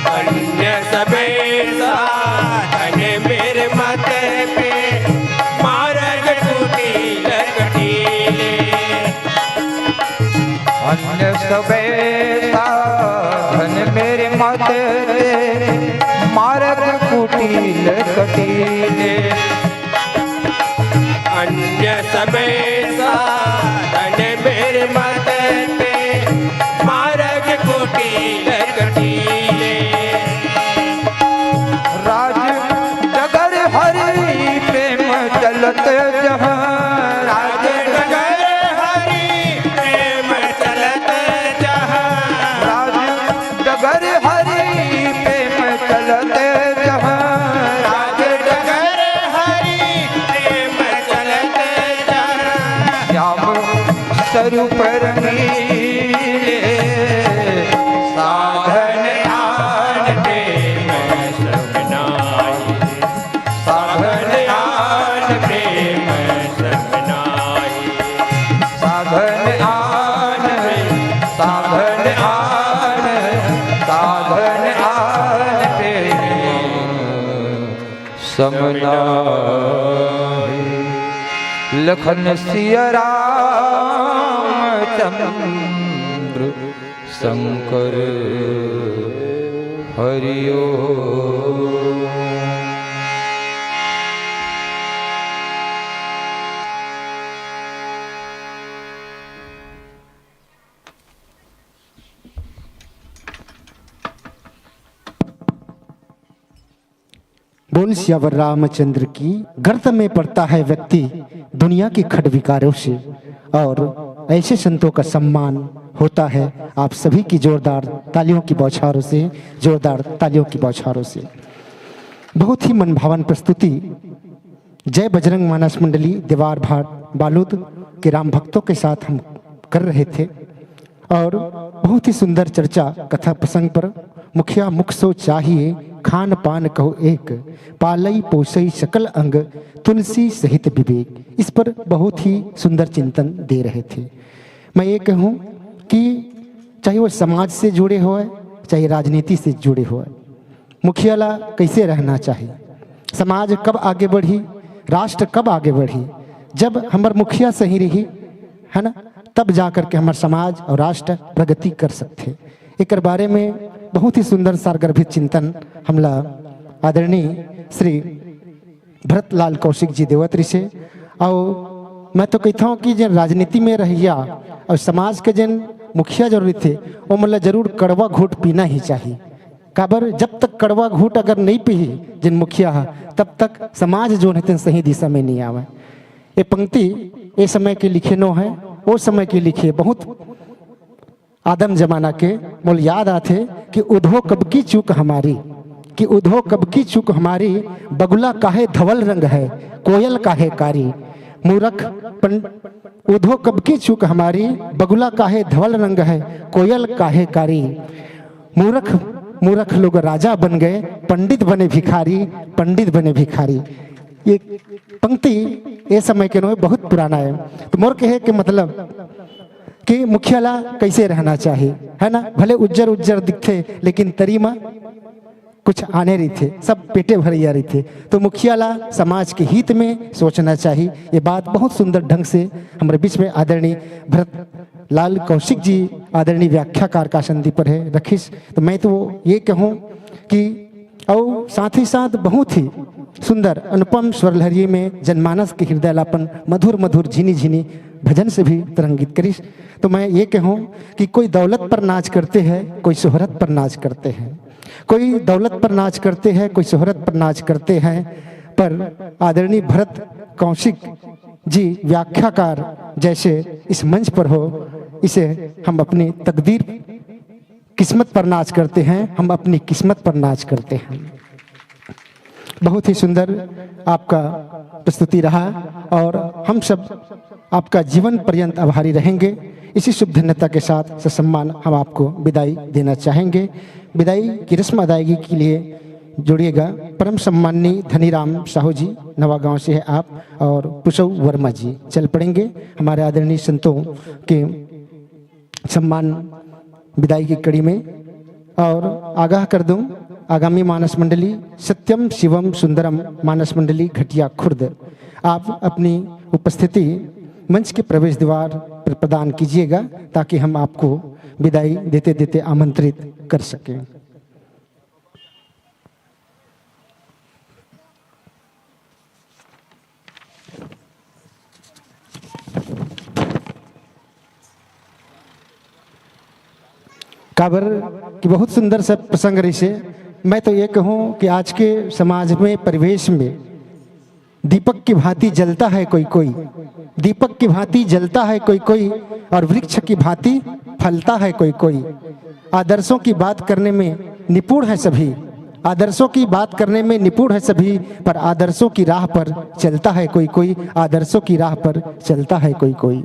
अन्य सबे साधन मेरे मत पे, मारग कुटिल कटीले। अन्य सबे साधन मेरे मत ते, मारग कुटिल कटीले। अन्य सबे साधन मेरे मत ते, मारग कुटिल कटीले। राज डगर हरि प्रेम चलत जहाँ। राज डगर हरि प्रेम चलत जहाँ। राज डगर हरि प्रेम चलत जहाँ। राज डगर हरि प्रेम चलत जहाँ। श्याम स्वरूप रंगीले। साधन आन प्रेम सम नाहि। साधन आन प्रेम सम नाहि। साधन आन, साधन आन, साधन आन प्रेम सम नाहि। लखन सिया रामचंद्र शंकर। हरि ओम। बोल सियावर रामचंद्र की। गर्त में पड़ता है व्यक्ति दुनिया के खडविकारों से, और ऐसे संतों का सम्मान होता है आप सभी की जोरदार तालियों की बौछारों से, जोरदार तालियों की बौछारों से। बहुत ही मनभावन प्रस्तुति जय बजरंग मानस मंडली देवार भाट बालूद के राम भक्तों के साथ हम कर रहे थे। और बहुत ही सुंदर चर्चा कथा प्रसंग पर। मुखिया मुख सो चाहिए, खान पान कहो एक, पालई पोसई सकल अंग, तुलसी सहित विवेक। इस पर बहुत ही सुंदर चिंतन दे रहे थे। मैं ये कहूँ कि चाहे वो समाज से जुड़े होय, चाहे राजनीति से जुड़े होय, मुखिया ला कैसे रहना चाहिए, समाज कब आगे बढ़ी, राष्ट्र कब आगे बढ़ी, जब हमर मुखिया सही रही, है ना, तब जा करके हमर समाज और राष्ट्र प्रगति कर सकथे। एकर बारे में बहुत ही सुंदर सारगर्भित चिंतन हमला आदरणीय श्री भरत लाल कौशिक जी देवत रिसे। और मैं तो कहता हूँ कि जेन राजनीति में रहिया और समाज के जेन मुखिया जो रहिथे, वो मतलब जरूर कड़वा घूट पीना ही चाहिए। काबर, जब तक कड़वा घूट अगर नहीं पीही जेन मुखिया ह, तब तक समाज जोन हे तेन सही दिशा में नहीं आवे। ये पंक्ति ए समय के लिखे नो है, ओ समय के लिखे, बहुत आदम जमाना के। मोल याद आथे कि उधो कब की चूक हमारी, कि उधो कब की चूक हमारी, बगुला काहे धवल रंग है, कोयल काहे कारी। मूरख पं-, उधो कब की चूक हमारी, बगुला काहे धवल रंग है, कोयल काहे कारी। मूरख, मूरख लोग राजा बन गए, पंडित बने भिखारी, पंडित बने भिखारी। ये पंक्ति ए समय के नोहे, बहुत पुराना है। तो मोर कहे के मतलब कि मुखिया ला कैसे रहना चाहिए, है ना? भले उज्जर उज्जर दिखथे, लेकिन तरी मा कुछ आने रहिथे, सब पेटे भरैया रहिथे। तो मुखिया ला समाज के हित में सोचना चाहिए। ये बात बहुत सुंदर ढंग से हमारे बीच में आदरणीय भरत लाल कौशिक जी, आदरणीय व्याख्याकार का आसन पर है रखिस। तो मैं तो ये कहूँ कि और साथ ही साथ बहुत ही सुंदर अनुपम स्वर लहरी में जनमानस के हृदय लापन मधुर मधुर झिनी झिनी भजन से भी तरंगित करिस। तो मैं ये कहूँ कि कोई दौलत पर नाच करते हैं, कोई शोहरत पर नाच करते हैं, कोई दौलत पर नाच करते हैं, कोई शोहरत पर नाच करते हैं, पर आदरणीय भरत कौशिक जी व्याख्याकार जैसे इस मंच पर हो, इसे हम अपनी तकदीर किस्मत पर नाच करते हैं, हम अपनी किस्मत पर नाच करते हैं। बहुत ही सुंदर आपका प्रस्तुति रहा और हम सब आपका जीवन पर्यंत आभारी रहेंगे। इसी शुभ धन्यता के साथ ससम्मान हम आपको विदाई देना चाहेंगे। विदाई की रस्म अदायगी के लिए जुड़िएगा परम सम्माननीय धनीराम साहू जी, नवागांव से है आप, और पुसौ वर्मा जी चल पड़ेंगे हमारे आदरणीय संतों के सम्मान विदाई की कड़ी में। और आगाह कर दूं, आगामी मानस मंडली सत्यम शिवम सुंदरम मानस मंडली घटिया खुर्द, आप अपनी उपस्थिति मंच के प्रवेश द्वार पर प्रदान कीजिएगा, ताकि हम आपको विदाई देते देते आमंत्रित कर सकें। काबर कि बहुत सुंदर सा प्रसंग रहिसे। मैं तो ये कहूँ कि आज के समाज में, परिवेश में दीपक की भांति जलता है कोई कोई, दीपक की भांति जलता है कोई कोई, और वृक्ष की भांति फलता है कोई कोई। आदर्शों की बात करने में निपुण है सभी, आदर्शों की बात करने में निपुण है सभी, पर आदर्शों की राह पर चलता है कोई कोई, आदर्शों की राह पर चलता है कोई कोई।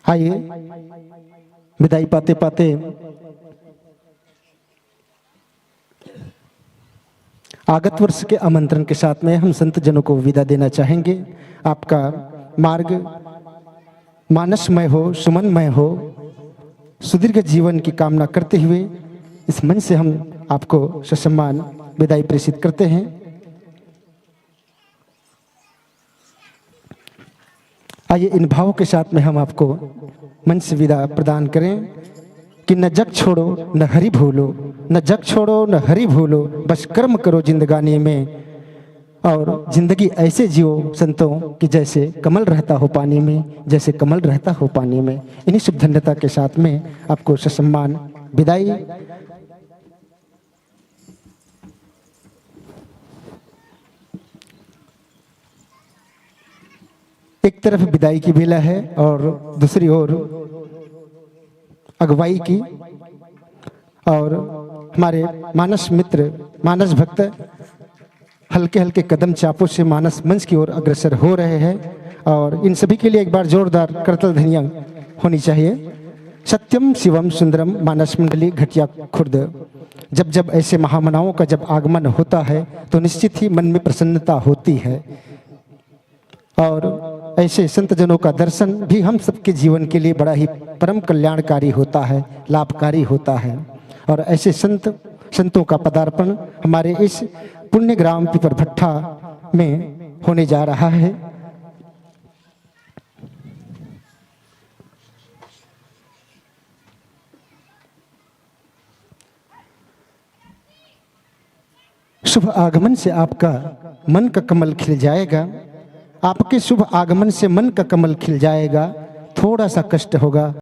आइए, विदाई पाते पाते आगत वर्ष के आमंत्रण के साथ में हम संत जनों को विदा देना चाहेंगे। आपका मार्ग मानसमय हो, सुमनमय हो, सुदीर्घ जीवन की कामना करते हुए इस मंच से हम आपको ससम्मान विदाई प्रेषित करते हैं। आइए, इन भावों के साथ में हम आपको मंच से विदा प्रदान करें कि न जग छोड़ो, न हरि भूलो, न जग छोड़ो, न हरि भूलो, बस कर्म करो जिंदगानी में। और जिंदगी ऐसे जियो संतों कि जैसे कमल रहता हो पानी में, जैसे कमल रहता हो पानी में। इन्हीं शुभ धन्यता के साथ में आपको ससम्मान विदाई। एक तरफ विदाई की बेला है और दूसरी ओर अगुवाई की, और हमारे मानस मित्र, मानस भक्त हल्के हल्के कदम चापों से मानस मंच की ओर अग्रसर हो रहे हैं। और इन सभी के लिए एक बार जोरदार करतल ध्वनियां होनी चाहिए। सत्यम शिवम सुंदरम मानस मंडली घटिया खुर्द। जब जब ऐसे महामनाओं का जब आगमन होता है, तो निश्चित ही मन में प्रसन्नता होती है। और ऐसे संत जनों का दर्शन भी हम सबके जीवन के लिए बड़ा ही परम कल्याणकारी होता है, लाभकारी होता है। और ऐसे संत, संतों का पदार्पण हमारे इस पुण्य ग्राम पिपरभट्ठा में होने जा रहा है। शुभ आगमन से आपका मन का कमल खिल जाएगा। आपके शुभ आगमन से मन का कमल खिल जाएगा। थोड़ा सा कष्ट होगा।